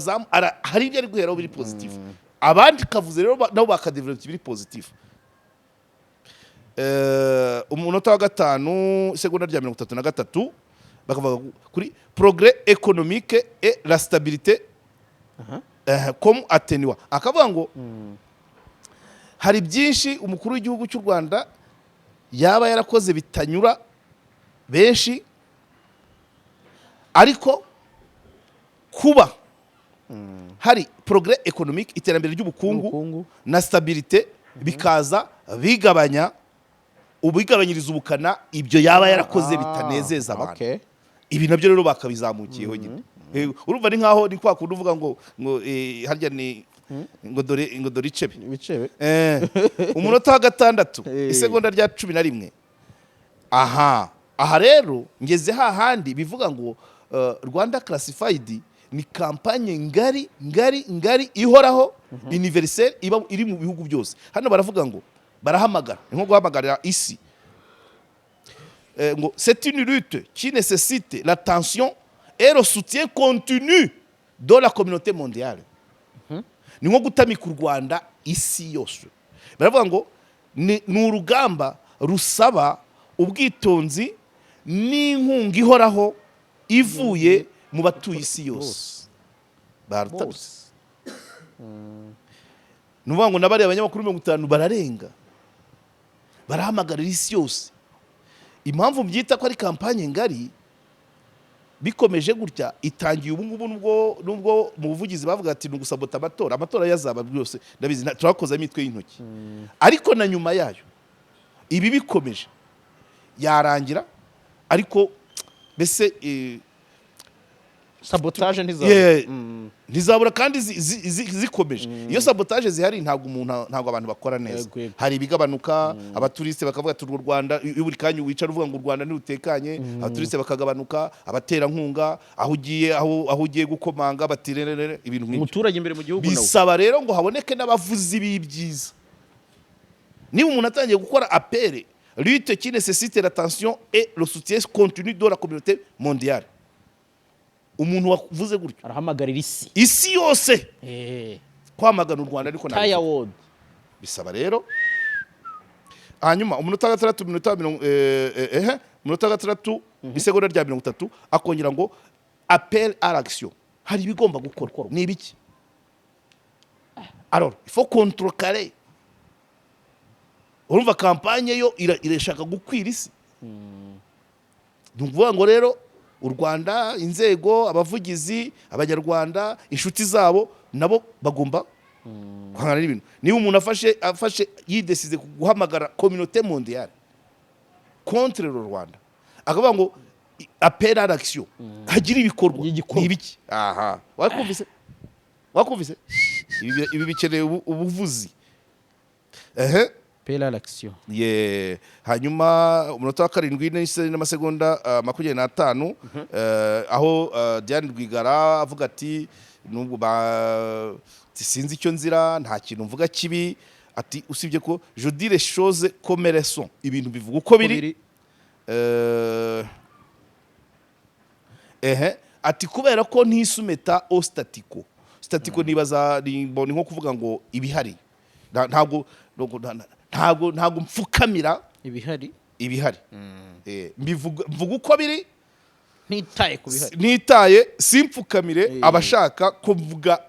hari ibyo ari guheraho biri positif. Abandi kavuze rero nabo bakadevelopa ibiri positif. Umunota wa 5, isegonda rya 33, bakavuga kuri progrès économique et la stabilité comme atténuant. Akavuga ngo hari byinshi umukuru w'igihugu cy'u Rwanda yaba yarakoze bitanyura benshi, ariko kuba hari progrès économique, iterambere ry'ubukungu, Ubukungu. na stabilité, bikaza bigabanya, ubigabanyiriza ubukana ibyo yaba yarakoze bitanezeza abantu. Ibi nabyo rero bakabizamukiyeho nyine. Urumva ni nkaho ni kwa kundi uvuga ngo harya ni ngo dore icebe. Ibicebe. Umunota wa 6, isegonda rya 11. Aha rero ngeze hahandi bivuga ngo Rwanda Classified ni campagne ngari ngari ngari ihoraho, universelle, iba iri mu bihugu byose. Hano baravuga ngo barahamagara, ni nko guhamagarira isi. Ngo c'est une lutte qui nécessite l'attention et le soutien continu de la communauté mondiale. Ni nko gutamika u Rwanda isi yose. Baravuga ngo ni urugamba rusaba ubwitonzi n'inkunga ihoraho ivuye mu batuye isi yose. Barutamitse. Ni ukuvuga ngo n'abariya abanyamakuru 50 bararenga, barahamagarira isi yose. Impamvu mbyita ko ari campagne ngari, bikomeje gutya, itangiye ubu ngubu, nubwo mu buvugizi bavuga ati ni ugusabota amatora, amatora yazaba byose ndabizi, turakoza imitwe y'intoki, ariko na nyuma yayo ibi bikomeje yarangira, ariko mbese sabotage ntizaba. Yeah, ntizabura kandi zikomeje. Iyo sabotage zihari, ntabwo umuntu, ntabwo abantu bakora neza. Yego, yego. Hari ibigabanuka, abaturisite bakavuga ati urwo Rwanda, iyo buri kanya wicara uvuga ngo u Rwanda ntirutekanye, abaturisite bakagabanuka, abaterankunga, aho ugiye gukomanga bati rerere, ibintu nk'ibyo. Umuturage imbere mu gihugu nawe. Bisaba rero ngo haboneke n'abavuzi b'ibyiza. Niba umuntu atangiye gukora appel, lutte qui nécessite l'attention et le soutien continu de la communauté mondiale, umuntu wavuze gutyo arahamagarira isi. Isi yose kwamagana u Rwanda, ariko taya nabivuga. World. Bisaba rero hanyuma umunota wa 6, minota mirongo umunota wa 6, isegonda rya 30, akongera ngo appel à l'action. Hari ibigomba gukorwa. Ni ibiki? Alors il faut contrecarrer. Urumva campagne yo irashaka gukwira isi. Ni ukuvuga ngo rero u Rwanda, inzego, abavugizi, Abanyarwanda, inshuti zabo nabo bagomba guhangana n'ibintu. Niba umuntu afashe yidesize guhamagara communauté mondiale contre le Rwanda, akavuga ngo appel à l'action, hagira ibikorwa. Y'igikorwa. Ni ibiki? Aha wakumvise ibi bikeneye ubuvuzi ehe. Appel à l'action. Ye, hanyuma umunota wa 7 n'amasegonda 25, aho Diane Rwigara avuga ati nubwo ba ati sinzi icyo nzira, nta kintu mvuga kibi, ati usibye ko je dis les choses comme elles sont, ibintu bivuga uko biri. Biri. Ehe, ati kubera ko ntisumeta au statu quo. Statu quo nibaza ni nko kuvuga ngo ibihari. Ntabwo mfukamira ibihari. Ibihari. Mvuga uko biri ntitaye ku bihari. Nitaye, simpfukamire abashaka ko mvuga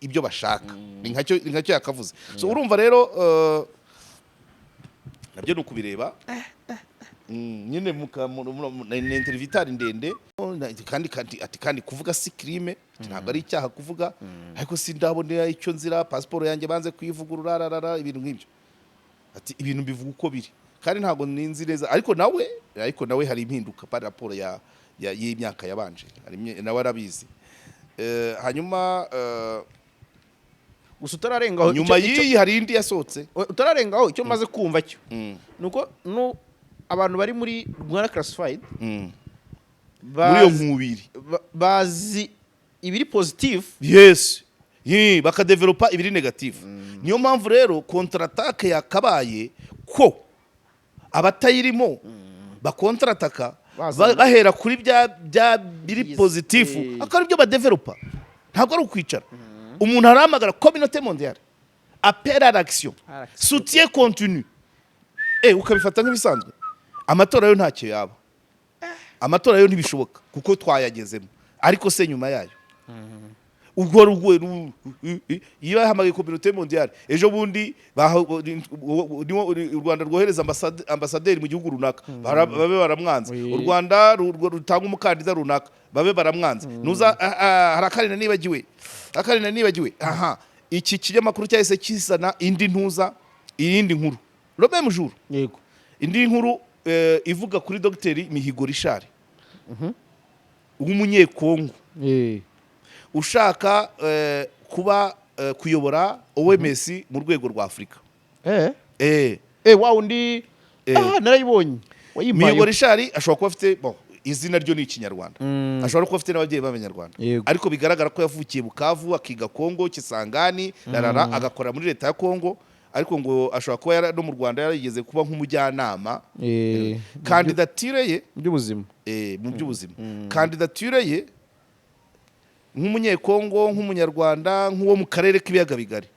ibyo bashaka. Ni nkacyo yakavuze. So urumva rero nabyo ni ukubireba. Nyine ni interview itari ndende. Kandi ati kandi kuvuga si crime, ati ntabwo ari icyaha kuvuga, ariko sindabonera icyo nzira, pasiporo yanjye banze kuyivugurura, rarara, ibintu nk'ibyo. Ati ibintu bivuga uko biri kandi ntabwo ninzi neza, ariko nawe hari impinduka par rapport ya y'imyaka yabanje. Hari nawe arabizi. Hanyuma Gusa utararengaho Nyuma y'iyi hari indi yasohotse. Utararengaho, icyo maze kumva cyo nuko no abantu bari muri Rwanda Classified Muri iyo nkubiri bazi ibiri positive. Yes. Bakadevelopa ibiri negative. Niyo mpamvu rero contre-attaque yakabaye ko abatayirimo bakontrataka bahera kuri bya biri positif, akaba aribyo badevelopa. Ntabwo ari ukwicara umuntu arahamagara communauté mondiale, appel à l'action, À l'action. soutien continu, ukabifata nk'ibisanzwe. Amatora yo ntacyo yaba, amatora yo ntibishoboka kuko twayagezemo. Ariko se nyuma yayo ubwo iyo yahamagaye communauté mondiale ejo bundi, niwo u Rwanda rwohereza ambasaderi mu gihugu runaka, babe baramwanze. U Rwanda rutanga umukandida runaka, babe baramwanze. Nuza hari akarina nibagiwe, akarina nibagiwe. Aha iki kinyamakuru cyahise kizana indi ntuza, iyindi nkuru le même jour. Indi nkuru ivuga kuri Dr Mihigo Richard w'Umunyekongo ushaka kuba kuyobora OMS mu rwego rwa Afurika. Wa undi? Ah, narayibonye. Mihigo Wayimpaye. Richard ashobora kuba afite, bon, izina ryo ni Ikinyarwanda, ashobora kuba afite n'ababyeyi b'Abanyarwanda, ariko bigaragara ko yavukiye Bukavu, akiga Kongo Kisangani, rarara, agakora muri leta ya Kongo. Ariko ngo ashobora kuba no mu Rwanda yarigeze kuba nk'umujyanama. Kandidatire ye by'ubuzima. Mu by'ubuzima. Kandidatire ye nk'Umunyekongo, nk'Umunyarwanda, nk'uwo mu karere k'Ibiyaga Bigari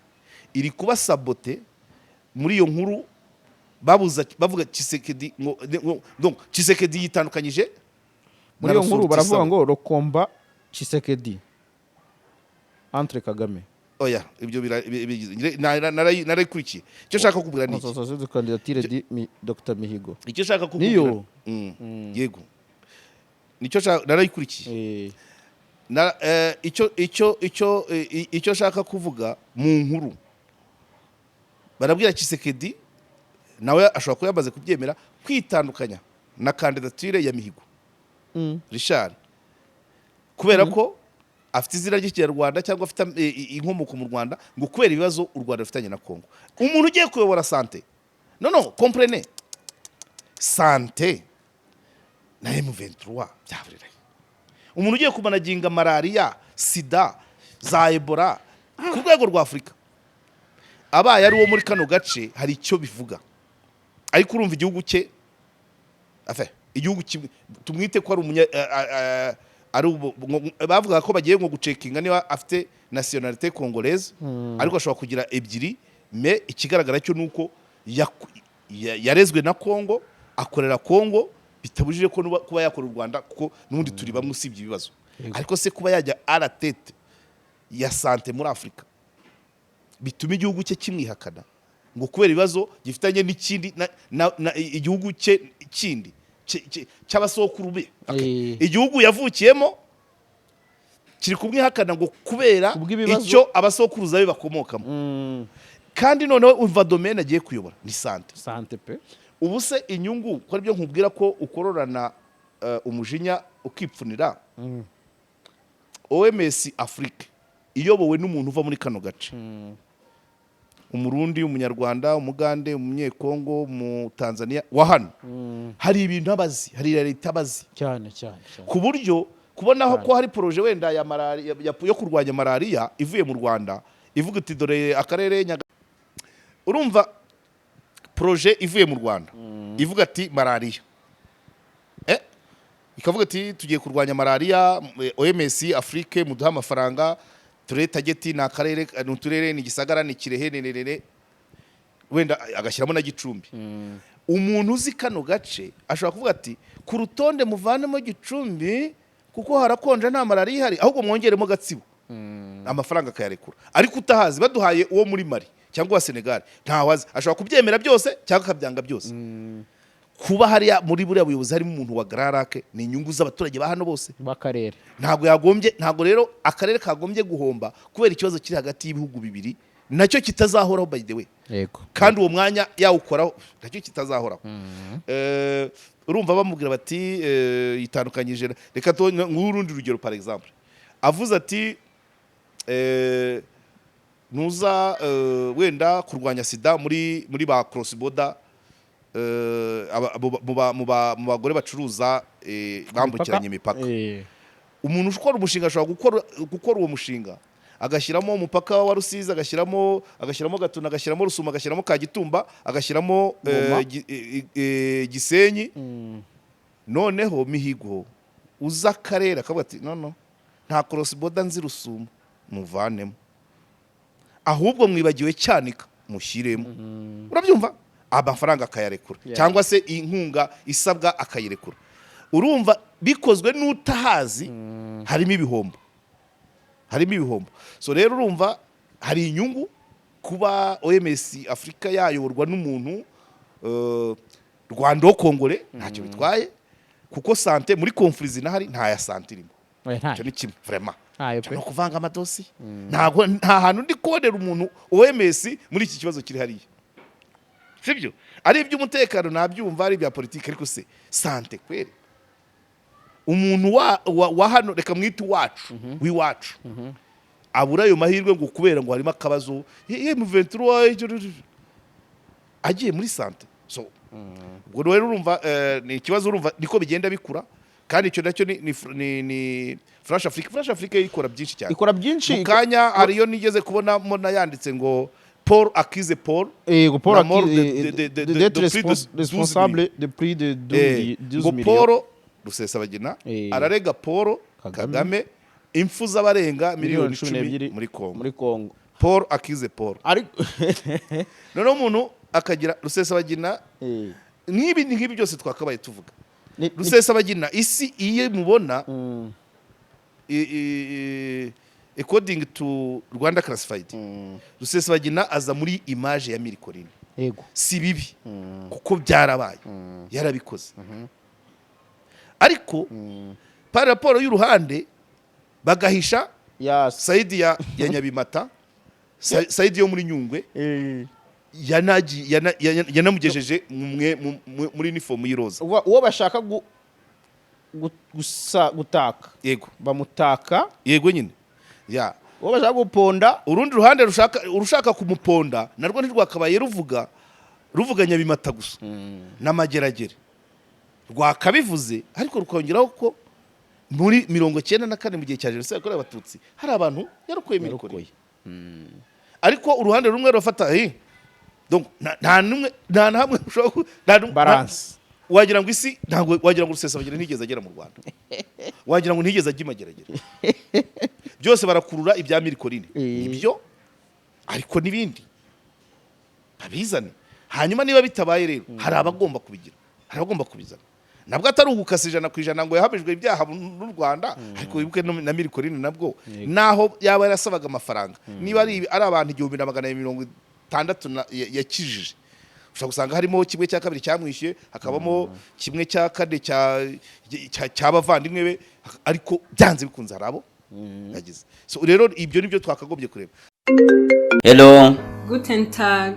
iri kuba saboté muri iyo nkuru. Babuza, bavuga Tshisekedi ngo donc Tshisekedi yitandukanyije Muri iyo nkuru baravuga ressortissant. ngo "Rokomba Tshisekedi entre Kagame". Oya, ibyo narayikurikiye. Icyo nshaka kukubwira ni iki? Association de candidature di Dr Mihigo. Icyo nshaka kukubwira Niyo. Yego, nicyo nshaka, narayikurikiye. Icyo nshaka kuvuga, mu nkuru barabwira Tshisekedi, nawe ashobora kuba yamaze kubyemera, kwitandukanya na kandidatire ya Mihigo Richard kubera ko afite izina ry'Ikinyarwanda cyangwa afite inkomoko mu Rwanda, ngo kubera ibibazo u Rwanda rufitanye na Congo. Umuntu ugiye kuyobora santé, no comprenez, santé na M23 byaburiraye. Umuntu ugiye kumanaginga malariya, sida, za Ebola ku rwego rwa Afurika, abaye ari uwo muri kano gace, hari icyo bivuga. Ariko urumva igihugu cye, enfin, igihugu kimwe tumwite ko ari umunya ari bavuga ko bagiye ngo gucekinga niba afite nationalité congolaise, ariko ashobora kugira ebyiri. Mais ikigaragara cyo nuko yarezwe na Congo, akorera Congo, bitabujije ko kuba yakora u Rwanda, kuko n'ubundi turi bamwe usibye ibibazo. Ariko se kuba yajya à la tête ya santé muri Afurika bituma igihugu cye kimwihakana ngo kubera ibibazo gifitanye n'ikindi igihugu cye kindi cy'abasokuru be? Okay. Igihugu yavukiyemo kiri kumwihakana ngo kubera Kubw'ibibazo. icyo abasokuruza be bakomokamo. Kandi noneho umva, domaine agiye kuyobora ni santé. Santé pe. Ubu se inyungu, ko aribyo nkubwira ko ukororana umujinya ukipfunira, OMS Afrique iyobowe n'umuntu uva muri kano gace, Umurundi, Umunyarwanda, Umugande, Umunyekongo, Umutanzania wa hano, hari ibintu abazi, hari leta abazi, Cyane cyane cyane. ku buryo kubonaho ko hari projet wenda ya malariya, yo kurwanya malariya ivuye mu Rwanda, ivuga iti dore akarere urumva projet ivuye mu Rwanda ivuga ati malariya, ikavuga ati tugiye kurwanya malariya, OMS Afrique muduhe amafaranga, turere target ni akarere, ni uturere, ni Gisagara, ni Kirehe, ni nerere, wenda agashyiramo na Gicumbi. Umuntu uzi kano gace ashobora kuvuga ati ku rutonde muvanemo Gicumbi kuko harakonje, nta malariya ihari, ahubwo mwongeremo Gatsibo, amafaranga akayarekura. Ariko utahazi, baduhaye uwo muri Mali cyangwa uwa Senegal, ntawazi, ashobora kubyemera byose cyangwa akabyanga byose. Kuba hariya muri buriya buyobozi harimo umuntu wa Grands Lacs ni inyungu z'abaturage ba hano bose b'akarere. Ntabwo yagombye, ntabwo rero akarere kagombye guhomba kubera ikibazo kiri hagati y'ibihugu bibiri, nacyo kitazahoraho, by the way. Kandi uwo mwanya yawukoraho, nacyo kitazahoraho. Urumva bamubwira bati yitandukanyije reka nguhe urundi rugero. Par exemple, avuze ati Nuza wenda kurwanya sida muri ba cross border, mu bagore bacuruza bambukiranya imipaka. Umuntu ukora umushinga ashobora gukora uwo mushinga, agashyiramo umupaka wa Rusizi, agashyiramo Gatuna, agashyiramo Rusumo, agashyiramo Kagitumba, agashyiramo Ngoma. Gisenyi. Noneho Mihigo uza akarere akavuga ati: "No, no, nta cross border nzi Rusumo, muvanemo, ahubwo mwibagiwe Cyanika, mushyiremo." Urabyumva, amafaranga akayarekura cyangwa se inkunga isabwa akayirekura. Urumva bikozwe n'utahazi harimo ibihombo, harimo ibihombo. So rero urumva hari inyungu kuba OMS Afurika yayoborwa n'umuntu Rwanda Kongore, ntacyo bitwaye, kuko santé muri conflits zinahari nta ya santé irimo. Oya, ntayo. Icyo ni kimwe vraiment. Ntayo pe. No kuvanga amadosiye, ntabwo nta hantu ndi kubonera umuntu OMS muri iki kibazo kiri hariya. Sibyo, ari iby'umutekano nabyumva, ari ibya politiki, ariko se santé kweri, umuntu wa hano, reka mwite iwacu, w'iwacu, abura ayo mahirwe ngo kubera ngo harimo akabazo ye M23 agiye muri santé? So ubwo rero urumva ni ikibazo. Urumva niko bigenda bikura, kandi icyo nacyo ni Flash Africa. Flash Africa ikora byinshi cyane. Ikora byinshi. Mu kanya hariyo nigeze kubona mona yanditse ngo Paul accuse Paul Yego, Paul la mort d'être de plus de 12 responsable de plus de 12 12 ngo millions. Paul Rusesabagina ararega Paul Kagame. Kagame impfu z'abarenga miliyoni 12 10 muri Congo. Muri Congo. Paul accuse Paul. Ariko Noneho umuntu akagira Rusesabagina nk'ibi, ni nk'ibi byose twakabaye tuvuga. Rusesabagina, isi iyo mubona, according to Rwanda Classified, Rusesabagina aza muri image ya Mille Collines. Si bibi kuko byarabaye, yarabikoze, ariko par rapport y'uruhande bagahisha side ya Nyabimata, side yo muri Nyungwe, yanamugejeje muri uniform y'iroza. Uwo bashaka gutaka bamutaka. Yego nyine ya. Uwo bashaka guponda. Urundi ruhande rushaka, urushaka kumuponda narwo ntirwakabaye ruvuga Nyabimata gusa n'Amageragere, rwakabivuze ariko rukongeraho ko muri 94, mu gihe cya jenoside yakorewe Abatutsi, hari abantu yarokoye Mille Collines. Ariko uruhande rumwe rurafata donc nta numwe, nta na hamwe ushobora Balance. Wagira ngo isi ntabwo, wagira ngo Rusesabagina ntigeze agera mu Rwanda, wagira ngo ntigeze ajya i Mageragere. Byose barakurura ibya Mille Collines. Nibyo, ariko n'ibindi babizane. Hanyuma niba bitabaye rero, hari abagomba kubigira, hari abagomba kubizana. Nabwo atari ugukasa 100% ngo yahamijwe ibyaha n'u Rwanda, ariko wibuke na Mille Collines nabwo naho yaba yarasabaga amafaranga, niba ari abantu 1260 yakijije, ushobora gusanga harimo kimwe cya kabiri cyamwishyuye, hakabamo kimwe cya kane cy'abavandimwe be, ariko byanze bikunze hari abo yagize. So rero ibyo nibyo twakagombye kureba. Hello. Guten Tag.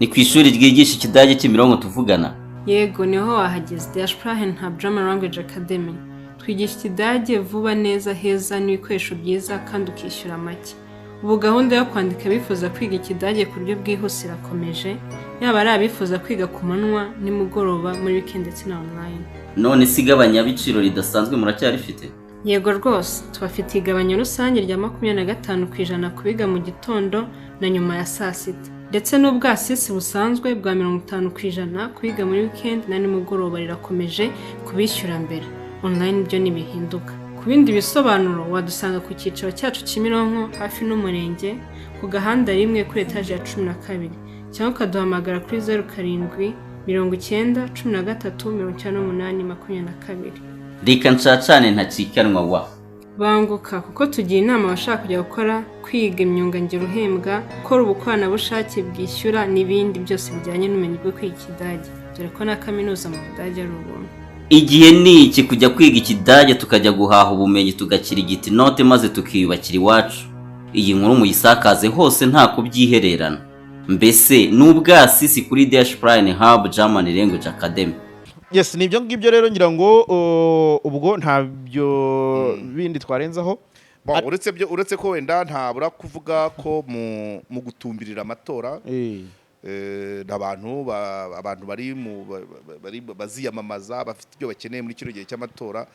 Ni ku ishuri ryigisha Ikidage Kimironko tuvugana? Yego, niho wahageze. Der Sprachen Hub German Language Academy. Twigisha Ikidage vuba, neza, heza n'ibikoresho byiza, kandi ukishyura make. Ubu gahunda yo kwandika abifuza kwiga Ikidage ku buryo bwihuse irakomeje, yaba ari abifuza kwiga ku manywa, nimugoroba, muri weekend ndetse na online. None se igabanyabiciro ridasanzwe muracyarifite? Yego rwose, tubafitiye igabanya rusange rya 25% ku biga mu gitondo na nyuma ya saa sita, ndetse n'ubwasisi busanzwe bwa 50% ku biga muri weekend na nimugoroba. Rirakomeje kubishyura mbere. Online byo ntibihinduka. Ku bindi bisobanuro wadusanga ku cyicaro cyacu Kimironko, hafi n'umurenge, ku gahanda rimwe, kuri etaje ya 12, cyangwa ukaduhamagara kuri 0790139822. Reka nshacane ntacikanwa wa. Banguka, kuko tugira inama abashaka kujya gukora, kwiga imyuga ngiro uhembwa, gukora ubukoranabushake bwishyura n'ibindi byose bijyanye n'ubumenyi bwo kwiga Ikidage, dore ko na kaminuza mu Budage ari ubuntu. Igihe ni iki kujya kwiga Ikidage, tukajya guhaha ubumenyi, tugakirigita inote, maze tukiyubakira iwacu. Iyi nkuru muyisakaze hose nta kubyihererana. Mbese ni ubwasisi kuri Dash Prime Hub German Language Academy. Yes, ni ibyo ngibyo rero. Ngira ngo ubwo ntabyo bindi twarenzaho. Bon, uretse byo, uretse ko wenda ntabura kuvuga ko mu gutumbirira amatora, abantu bari mu bari baziyamamaza, bafite ibyo bakeneye muri kino gihe cy'amatora,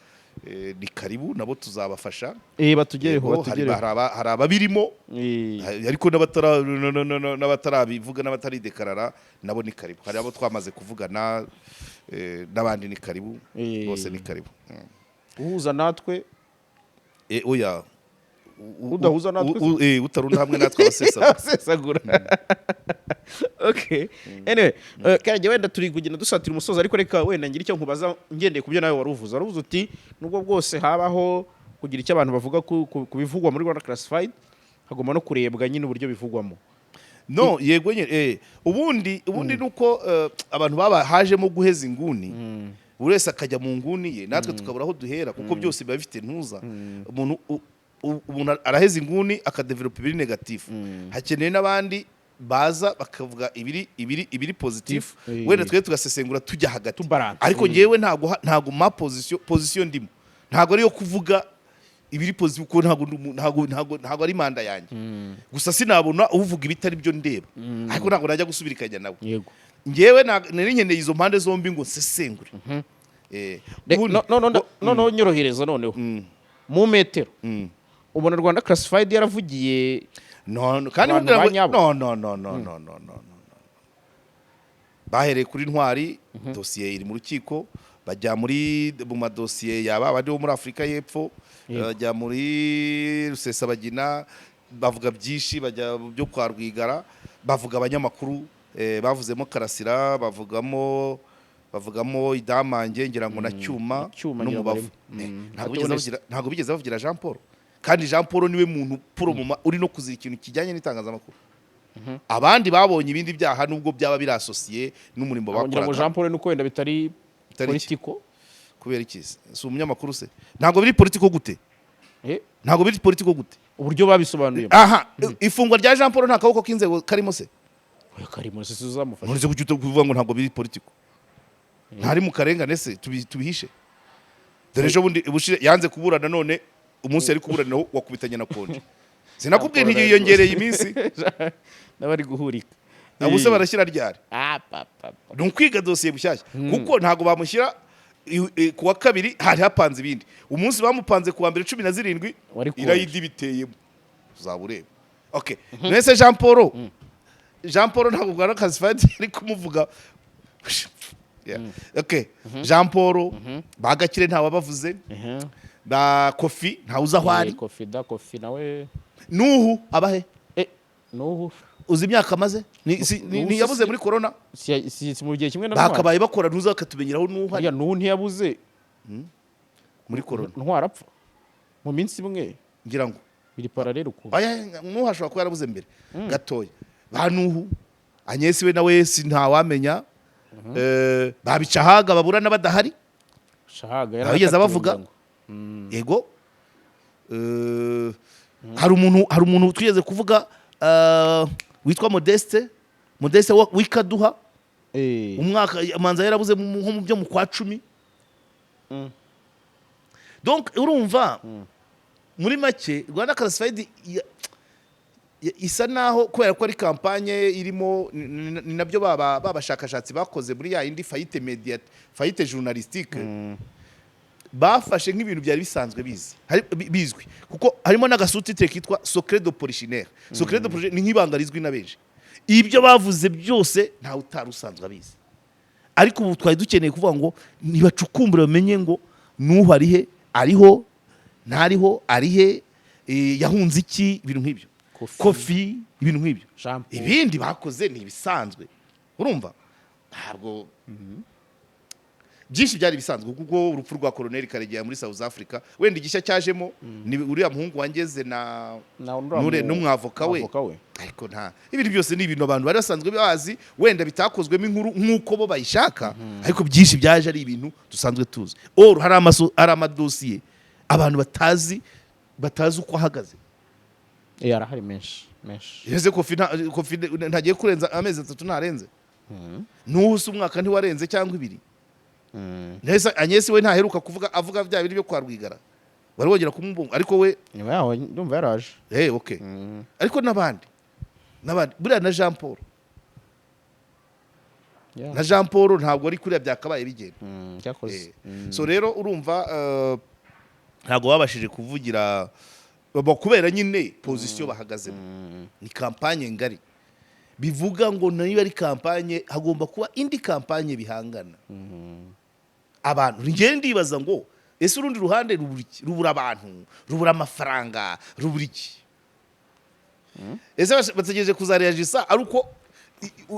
ni karibu, nabo tuzabafasha. Batugereho. Yego, hari Batugereho. hari ababirimo, ariko n'abatarabivuga n'abataridekarara nabo ni karibu. Hari abo twamaze kuvugana, n'abandi ni karibu. Bose ni karibu. Guhuza natwe. Oya. Udahuza natwe. Utarunda hamwe natwe abasesagura. Abasesagura. Okay, anyway, Karege, wenda turi kugenda dusatira umusozo, ariko reka wenda ngira icyo nkubaza ngendeye ku byo nawe wari uvuze. Wari uvuze uti nubwo bwose habaho kugira icyo abantu bavuga ku bivugwa muri Rwanda Classified, hagomba no kurebwa nyine uburyo bivugwamo. No, yego nyine, ubundi nuko abantu baba hajemo guheza inguni, buri wese akajya mu nguni ye, natwe tukabura aho duhera, kuko byose biba bifite ntuza. Umuntu araheza inguni akadevelopa ibiri négatif, hakeneye n'abandi baza bakavuga ibiri positif. Wenda twe tugasesengura tujya hagati. Tubalance. Ariko ngewe ntabwo ma position ndimo ntabwo ari iyo kuvuga ibiri positif, kuko ntabwo ndi umu- ntabwo ntabwo ntabwo ari manda yanjye. Gusa sinabona uvuga ibitari byo ndeba, ariko ntabwo najya gusubirikanya nawe. Ngewe nari nkeneye izo mpande zombi ngo nsesengure. Noneho nyorohereza noneho mu metero, ubona Rwanda Classified yaravugiye No, kandi abantu mubwira ba ngo nyabo. No, no, no, no, no, no, no, no. Bahereye kuri Ntwari, dosiye iri mu rukiko, bajya mu madosiye yaba abandi bo muri Afurika y'Epfo, bajya muri Rusesabagina, bavuga byinshi, bajya mu byo kwa Rwigara, bavuga abanyamakuru, bavuzemo Karasira, bavugamo Idamange, ngira ngo na Cyuma. Cyuma ngira ngo n'Umubavu. arimo. Ntabwo Ati bigeze Honest. bavugira, ntabwo bigeze bavugira Jean Paul, kandi Jean Paul niwe muntu puro uri no kuzira ikintu kijyanye n'itangazamakuru. Abandi babonye ibindi byaha, nubwo byaba birasosiye n'umurimo Ngira ngo bakoraga. Jean Paul nuko wenda bitari Bitari iki? politiko. Kubera iki se? Si umunyamakuru se? Ntabwo biri politiko gute? Ntabwo biri politiko gute? Uburyo babisobanuye. Aha, ifungwa rya Jean Paul nta kaboko k'inzego karimo se? Oya, karimo se, uzamufasha. None se kuki utavuga ngo ntabwo biri politiko? Ntari mu karengane se? Tubihishe? Dore ejo bundi ubushize yanze kuburana, none umunsi yari kuburaniraho wakubitanye na konje. Sinakubwiye ntiyiyongereye iminsi? N'abari guhurika. Abo se barashyira ryari? Ah, pa, pa, pa. Ni ukwiga dosiye bushyashya, kuko ntabwo bamushyira ku wa kabiri, hari hapanze ibindi. Umunsi bamupanze ku wa mbere 17, Wari konje. irayidi biteyemo, uzaba ureba. Okay, mwese Jean Paul, Jean Paul ntabwo Rwanda Classified ari kumuvuga. Yeah. Okay, Jean Paul, bagakire ntawabavuze, ba Kofi ntawe uzi aho ari. Kofi da, Kofi nawe. Nuhu abahe? Nuhu. Uzi imyaka amaze? Nuhu Ni yabuze muri corona. Si mu gihe kimwe na Ntwari. Bakabaye bakora ntuza bakatumenyeraho Nuhu ari. Harya Nuhu ntiyabuze Muri corona. Ntwari apfa mu minsi imwe? Ngira ngo Biri parallèle ukuntu. Oya, Nuhu ashobora kuba yarabuze mbere gatoya. Ba Nuhu, Anyesi we nawe si ntawamenya. Babicahaga baburana badahari. Shahaga Abigeze yarakatiwe, bavuga? ngira ngo. Yego. Hari umuntu twigeze kuvuga, witwa Modeste w'Ikaduha. Umwaka amanza yarabuze nko mu byo mu kwa 10. Donc urumva, muri make Rwanda Classified isa naho, kubera ko ari campagne irimo, ni nabyo baba babashakashatsi bakoze muri ya yindi faillite média, faillite journalistique, bafashe nk'ibintu byari bisanzwe bizi bizwi, kuko harimo n'agasous-titre kitwa "secret de polichinelle". Secret de polichinelle ni nk'ibanga rizwi na benshi. Ibyo bavuze byose ntawe utari usanzwe abizi, ariko ubu twari dukeneye kuvuga ngo nibacukumbure bamenye ngo n'ubu ari he, ariho, ntariho, ari he, yahunze iki, ibintu nk'ibyo. Kofi. Kofi, ibintu nk'ibyo. Jean Paul. Ibindi bakoze ni ibisanzwe. Urumva, ntabwo byinshi byari bisanzwe, kuko urupfu rwa Colonel Karegeya muri South Africa, wenda igishya cyajemo ni uriya muhungu wangeze na Na uriya nure n'umwavoka we. Umwavoka we. Ariko nta ibintu byose ni ibintu abantu bari basanzwe bazi, wenda bitakozwemo inkuru nk'uko bo bayishaka, ariko byinshi byaje ari ibintu dusanzwe tuzi. Or hari amadosiye abantu batazi uko ahagaze. Arahari menshi menshi. Ese Kofi Kofi ntagiye kurenza amezi 3, ntarenze? N'ubu se umwaka ntiwarenze cyangwa 2? Nese Anyesi we ntaheruka kuvuga, avuga bya bindi byo kwa Rwigara? Wari wongera kumubunga, ariko we Nyuma yaho ndumva yaraje. Okay, ariko n'abandi buriya na Jean Paul, na Jean Paul ntabwo ari kuriya byakabaye bigenda. Cyakoze. So rero urumva, ntabwo babashije kuvugira kubera nyine position bahagazemo. Ni campagne ngari, bivuga ngo niba ari campagne, hagomba kuba indi campagne bihangana. Abantu, njyewe ndibaza ngo ese urundi ruhande rubura iki? Rubura abantu, rubura amafaranga, rubura iki? Ese bategereje kuzareyagisa ari uko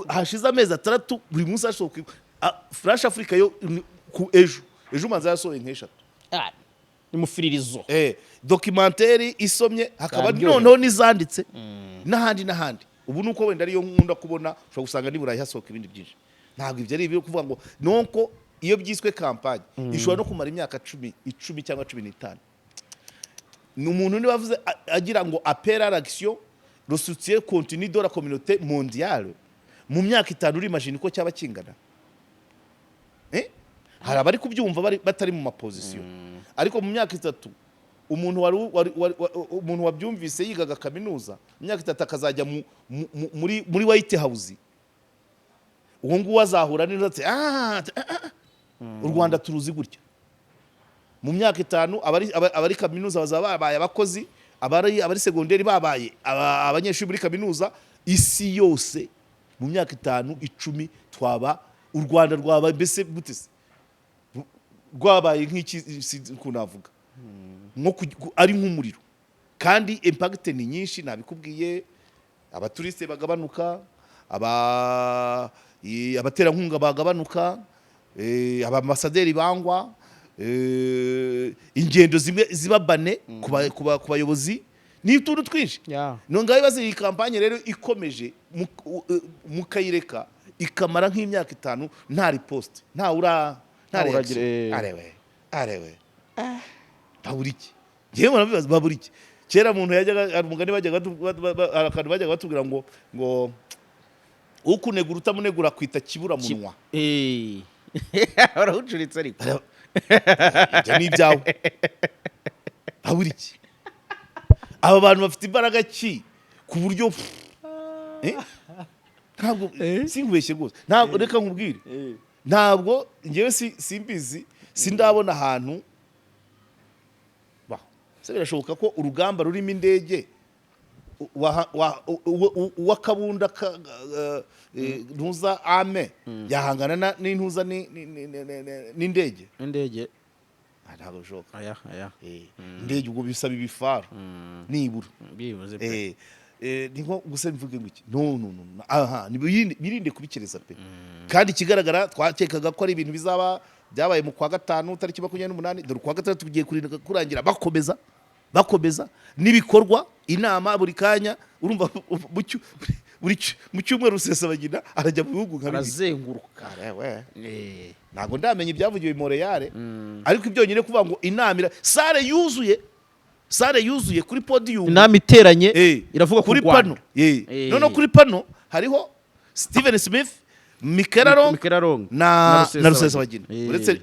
hashize amezi 6, buri munsi hasohoka Flash Africa yo ku ejo ejo umanza yasohoye nk'eshatu. Ah, ni mufiririzo. Documentaire isomye hakaba Zaryohewe. noneho n'izanditse n'ahandi n'ahandi. Ubu nuko wenda ariyo nkunda kubona, ushobora gusanga n'i Burayi hasohoka ibindi byinshi. Ntabwo ibyo ari ibyo kuvuga ngo nuko iyo byiswe campagne ishobora no kumara imyaka 10, 10 cyangwa 15. Ni umuntu niba avuze agira ngo appel à l'action, le soutien continu de la communauté mondiale, mu myaka 5 urimagine uko cyaba kingana? Hari abari kubyumva bari batari mu ma position, ariko mu myaka 3 umuntu wari umuntu wabyumvise yigaga kaminuza, mu myaka 3 akazajya muri White House, uwo nguwo azahura neza ati: "Ah, ah, ah, u Rwanda turuzi gutya." Mu myaka 5 abari kaminuza bazaba babaye abakozi, abari segonderi babaye abanyeshuri muri kaminuza. Isi yose mu myaka 5, 10 twaba u Rwanda rwaba mbese gute se? Rwabaye nk'iki? Sinzi ukuntu navuga, nko ari nk'umuriro. Kandi impact ni nyinshi, nabikubwiye: abaturisite bagabanuka, abaterankunga bagabanuka, abambasaderi bangwa, ingendo zimwe ziba bane ku bayobozi, ni utuntu twinshi. None ngaho ibibazo, iyi campagne rero ikomeje, mukayireka ikamara nk'imyaka 5 nta riposte, nta ura, nta Nta uragira, reaction. Arewe arewe, babura iki? Njyewe murabibaza, babura iki? Kera umuntu yajyaga, hari umugani bajyaga hari akantu bajyaga batubwira ngo ukunegura utamunegura kwita kiburamunwa. Barawucuritse ariko. Ibyo ni ibyawe. Babura iki? Aba bantu bafite imbaraga ki ku buryo? Ntabwo sinkubeshye rwose, ntabwo, reka nkubwire, ntabwo njyewe simbizi, sindabona ahantu se birashoboka ko urugamba rurimo indege uw'akabunda ntuza ame yahangana n'intuza n'indege? Indege. Ah, ntabwo bishoboka. Aya aya. Indege ubwo bisaba ibifaru nibura. Bivuze pe. Ni nko gusa mvuge ngo iki? No, no, no, no. Aha ni birinde kubikiriza pe. Kandi ikigaragara, twakekaga ko ari ibintu bizaba byabaye mu kwa gatanu tariki 28, dore ukwa gatandatu tugiye kurinda kurangira, bakomeza bakomeza n'ibikorwa, inama buri kanya. Urumva mu cyumweru Rusesabagina arajya mu bihugu nka bibiri. Arazenguruka. Arewe. Ntabwo ndamenya ibyavugiwe i Montreal, ariko ibyonyine kuvuga ngo inama salle yuzuye, salle yuzuye kuri podium. Inama iteranye iravuga ku kuri Rwanda. Pano. Noneho kuri pano hariho Steven Smith, Michela Wrong Michela Wrong na Rusesabagina. Uretse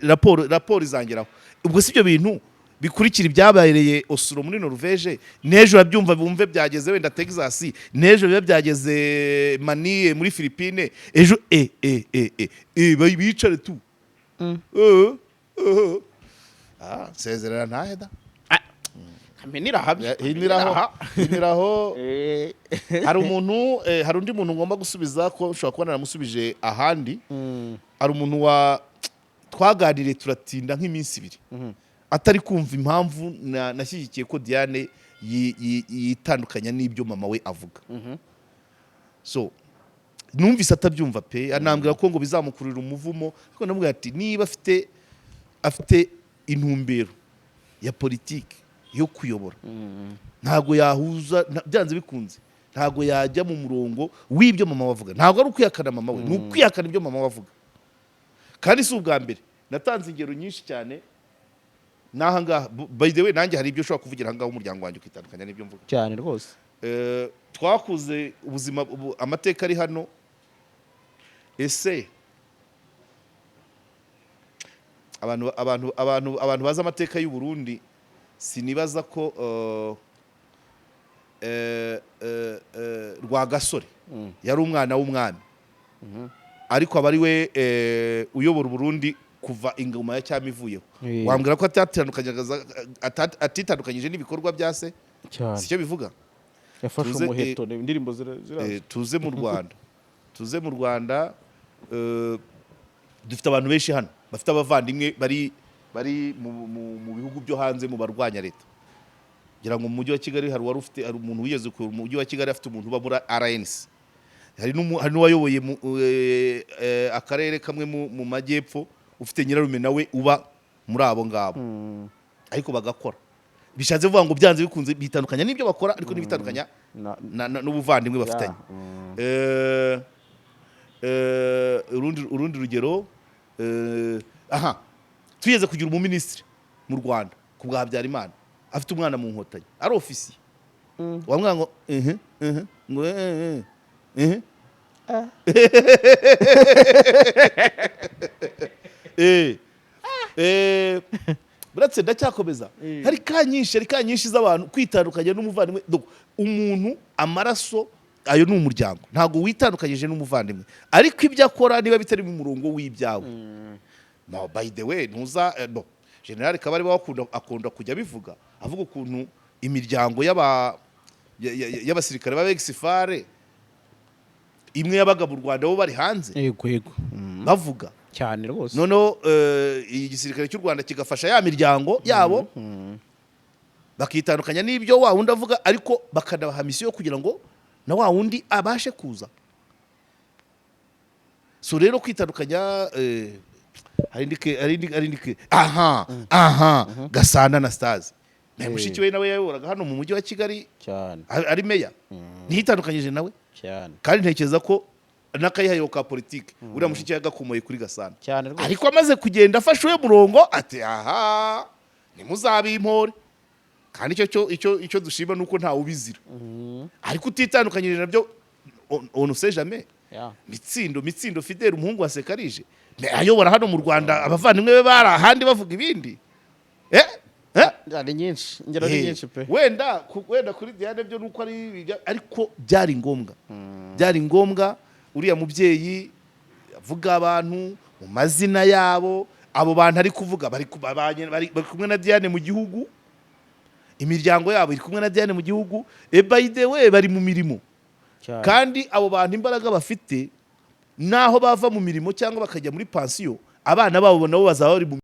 raporo izangeraho. Ubwo si ibyo bintu bikurikira ibyabereye Oslo muri Norvège, n'ejo babyumva bumve byageze wenda Texas, n'ejo biba byageze Manille muri Philippines, ejo bicare tu. Ah, sezerera ntahe da. Hiniraha. Hiniraho, hiniraho. Hari umuntu, hari undi muntu ngomba gusubiza, ko ushobora kuba naramusubije ahandi. Hari umuntu wa twaganiriye turatinda nk'iminsi 2 atari kumva impamvu nashyigikiye ko Diane yitandukanya n'ibyo mama we avuga. So numvise atabyumva pe, anambwira ko ngo bizamukurira umuvumo, ariko ndamubwira ati niba afite intumbero ya politiki yo kuyobora, ntabwo yahuza, byanze bikunze ntabwo yajya mu murongo w'ibyo mama we avuga. Ntabwo ari ukwihakana mama we, ni ukwihakana ibyo mama we avuga. Kandi si ubwa mbere, natanze ingero nyinshi cyane n'aha ngaha. By the way, nanjye hari ibyo ushobora kuvugira aha ngaha, umuryango wanjye ukitandukanya n'ibyo mvuga. Cyane rwose. Twakuze ubuzima amateka ari hano. Ese abantu bazi amateka y'u Burundi Sinibaza ko Rwagasore yari umwana w'umwami, ariko aba ari we uyobora Uburundi kuva ingoma ya cyami ivuyeho. Wambwira ko atitandukanyije n'ibikorwa bya se? Cyane. Sicyo bivuga? Yafashe umuheto, indirimbo ziraza. Tuze mu Rwanda, dufite abantu benshi hano bafite abavandimwe bari mu bihugu byo hanze mu barwanya leta. Ngira ngo mu mujyi wa Kigali hari uwari ufite, hari umuntu wigeze kuyobora mu mujyi wa Kigali afite umuntu uba muri RNC. Hari n'uwayoboye akarere kamwe mu majyepfo ufite nyirarume nawe uba muri abo ngabo, ariko bagakora. Bishatse kuvuga ngo byanze bikunze bitandukanya n'ibyo bakora, ariko ntibitandukanya n'ubuvandimwe bafitanye. Urundi rugero, aha tugeze kugira umuminisitiri mu Rwanda ku bwa Habyarimana afite umwana mu Nkotanyi, ari ofisiye. Wamwana ngo ngo eh, eh, buretse ndacyakomeza. Hari ka nyinshi z'abantu kwitandukanya n'umuvandimwe. Donc, umuntu amaraso ayo ni umuryango, ntabwo witandukanyije n'umuvandimwe, ariko ibyo akora niba bitari mu murongo w'ibyawe. No, by the way, ntuza no General Kabarebe akunda kujya abivuga, avuga ukuntu imiryango y'abasirikare b'aba ex-FAR imwe yabaga mu Rwanda bo bari hanze. Yego. Bavuga. Cyane rwose. Noneho igisirikare cy'u Rwanda kigafasha ya miryango yabo, bakitandukanya n'ibyo wa wundi avuga, ariko bakanabaha misiyo kugira ngo na wa wundi abashe kuza. So rero kwitandukanya, hari indi aha Gasana Anastase na mushiki we nawe yayoboraga hano mu mujyi wa Kigali ari meya, ntiyitandukanyije nawe. Kandi ntekereza ko n'akayihayo ka politiki uriya mushiki we yagakomoye kuri Gasana. Cyane rwose. Ariko amaze kugenda afashe uwe murongo, ati: "Aha ntimuzabimpore." Kandi icyo dushima ni uko ntawe ubizira, ariko utitandukanyije nabyo, on ne sait jamais. Mitsindo Fidele, umuhungu wa Sekarije, ayobora hano mu Rwanda, abavandimwe be bari ahandi bavuga ibindi. Eh? Eh? Ari nyinshi, ingero ni nyinshi pe. Wenda kuri Diane byo nuko ari ariko byari ngombwa uriya mubyeyi avuga abantu mu mazina yabo. Abo bantu ari kuvuga bari kumwe na Diane mu gihugu, imiryango yabo iri kumwe na Diane mu gihugu. By the way, bari mu mirimo. Kandi abo bantu imbaraga bafite, naho bava mu mirimo cyangwa bakajya muri pansiyo, abana babo nabo bazaba bari mu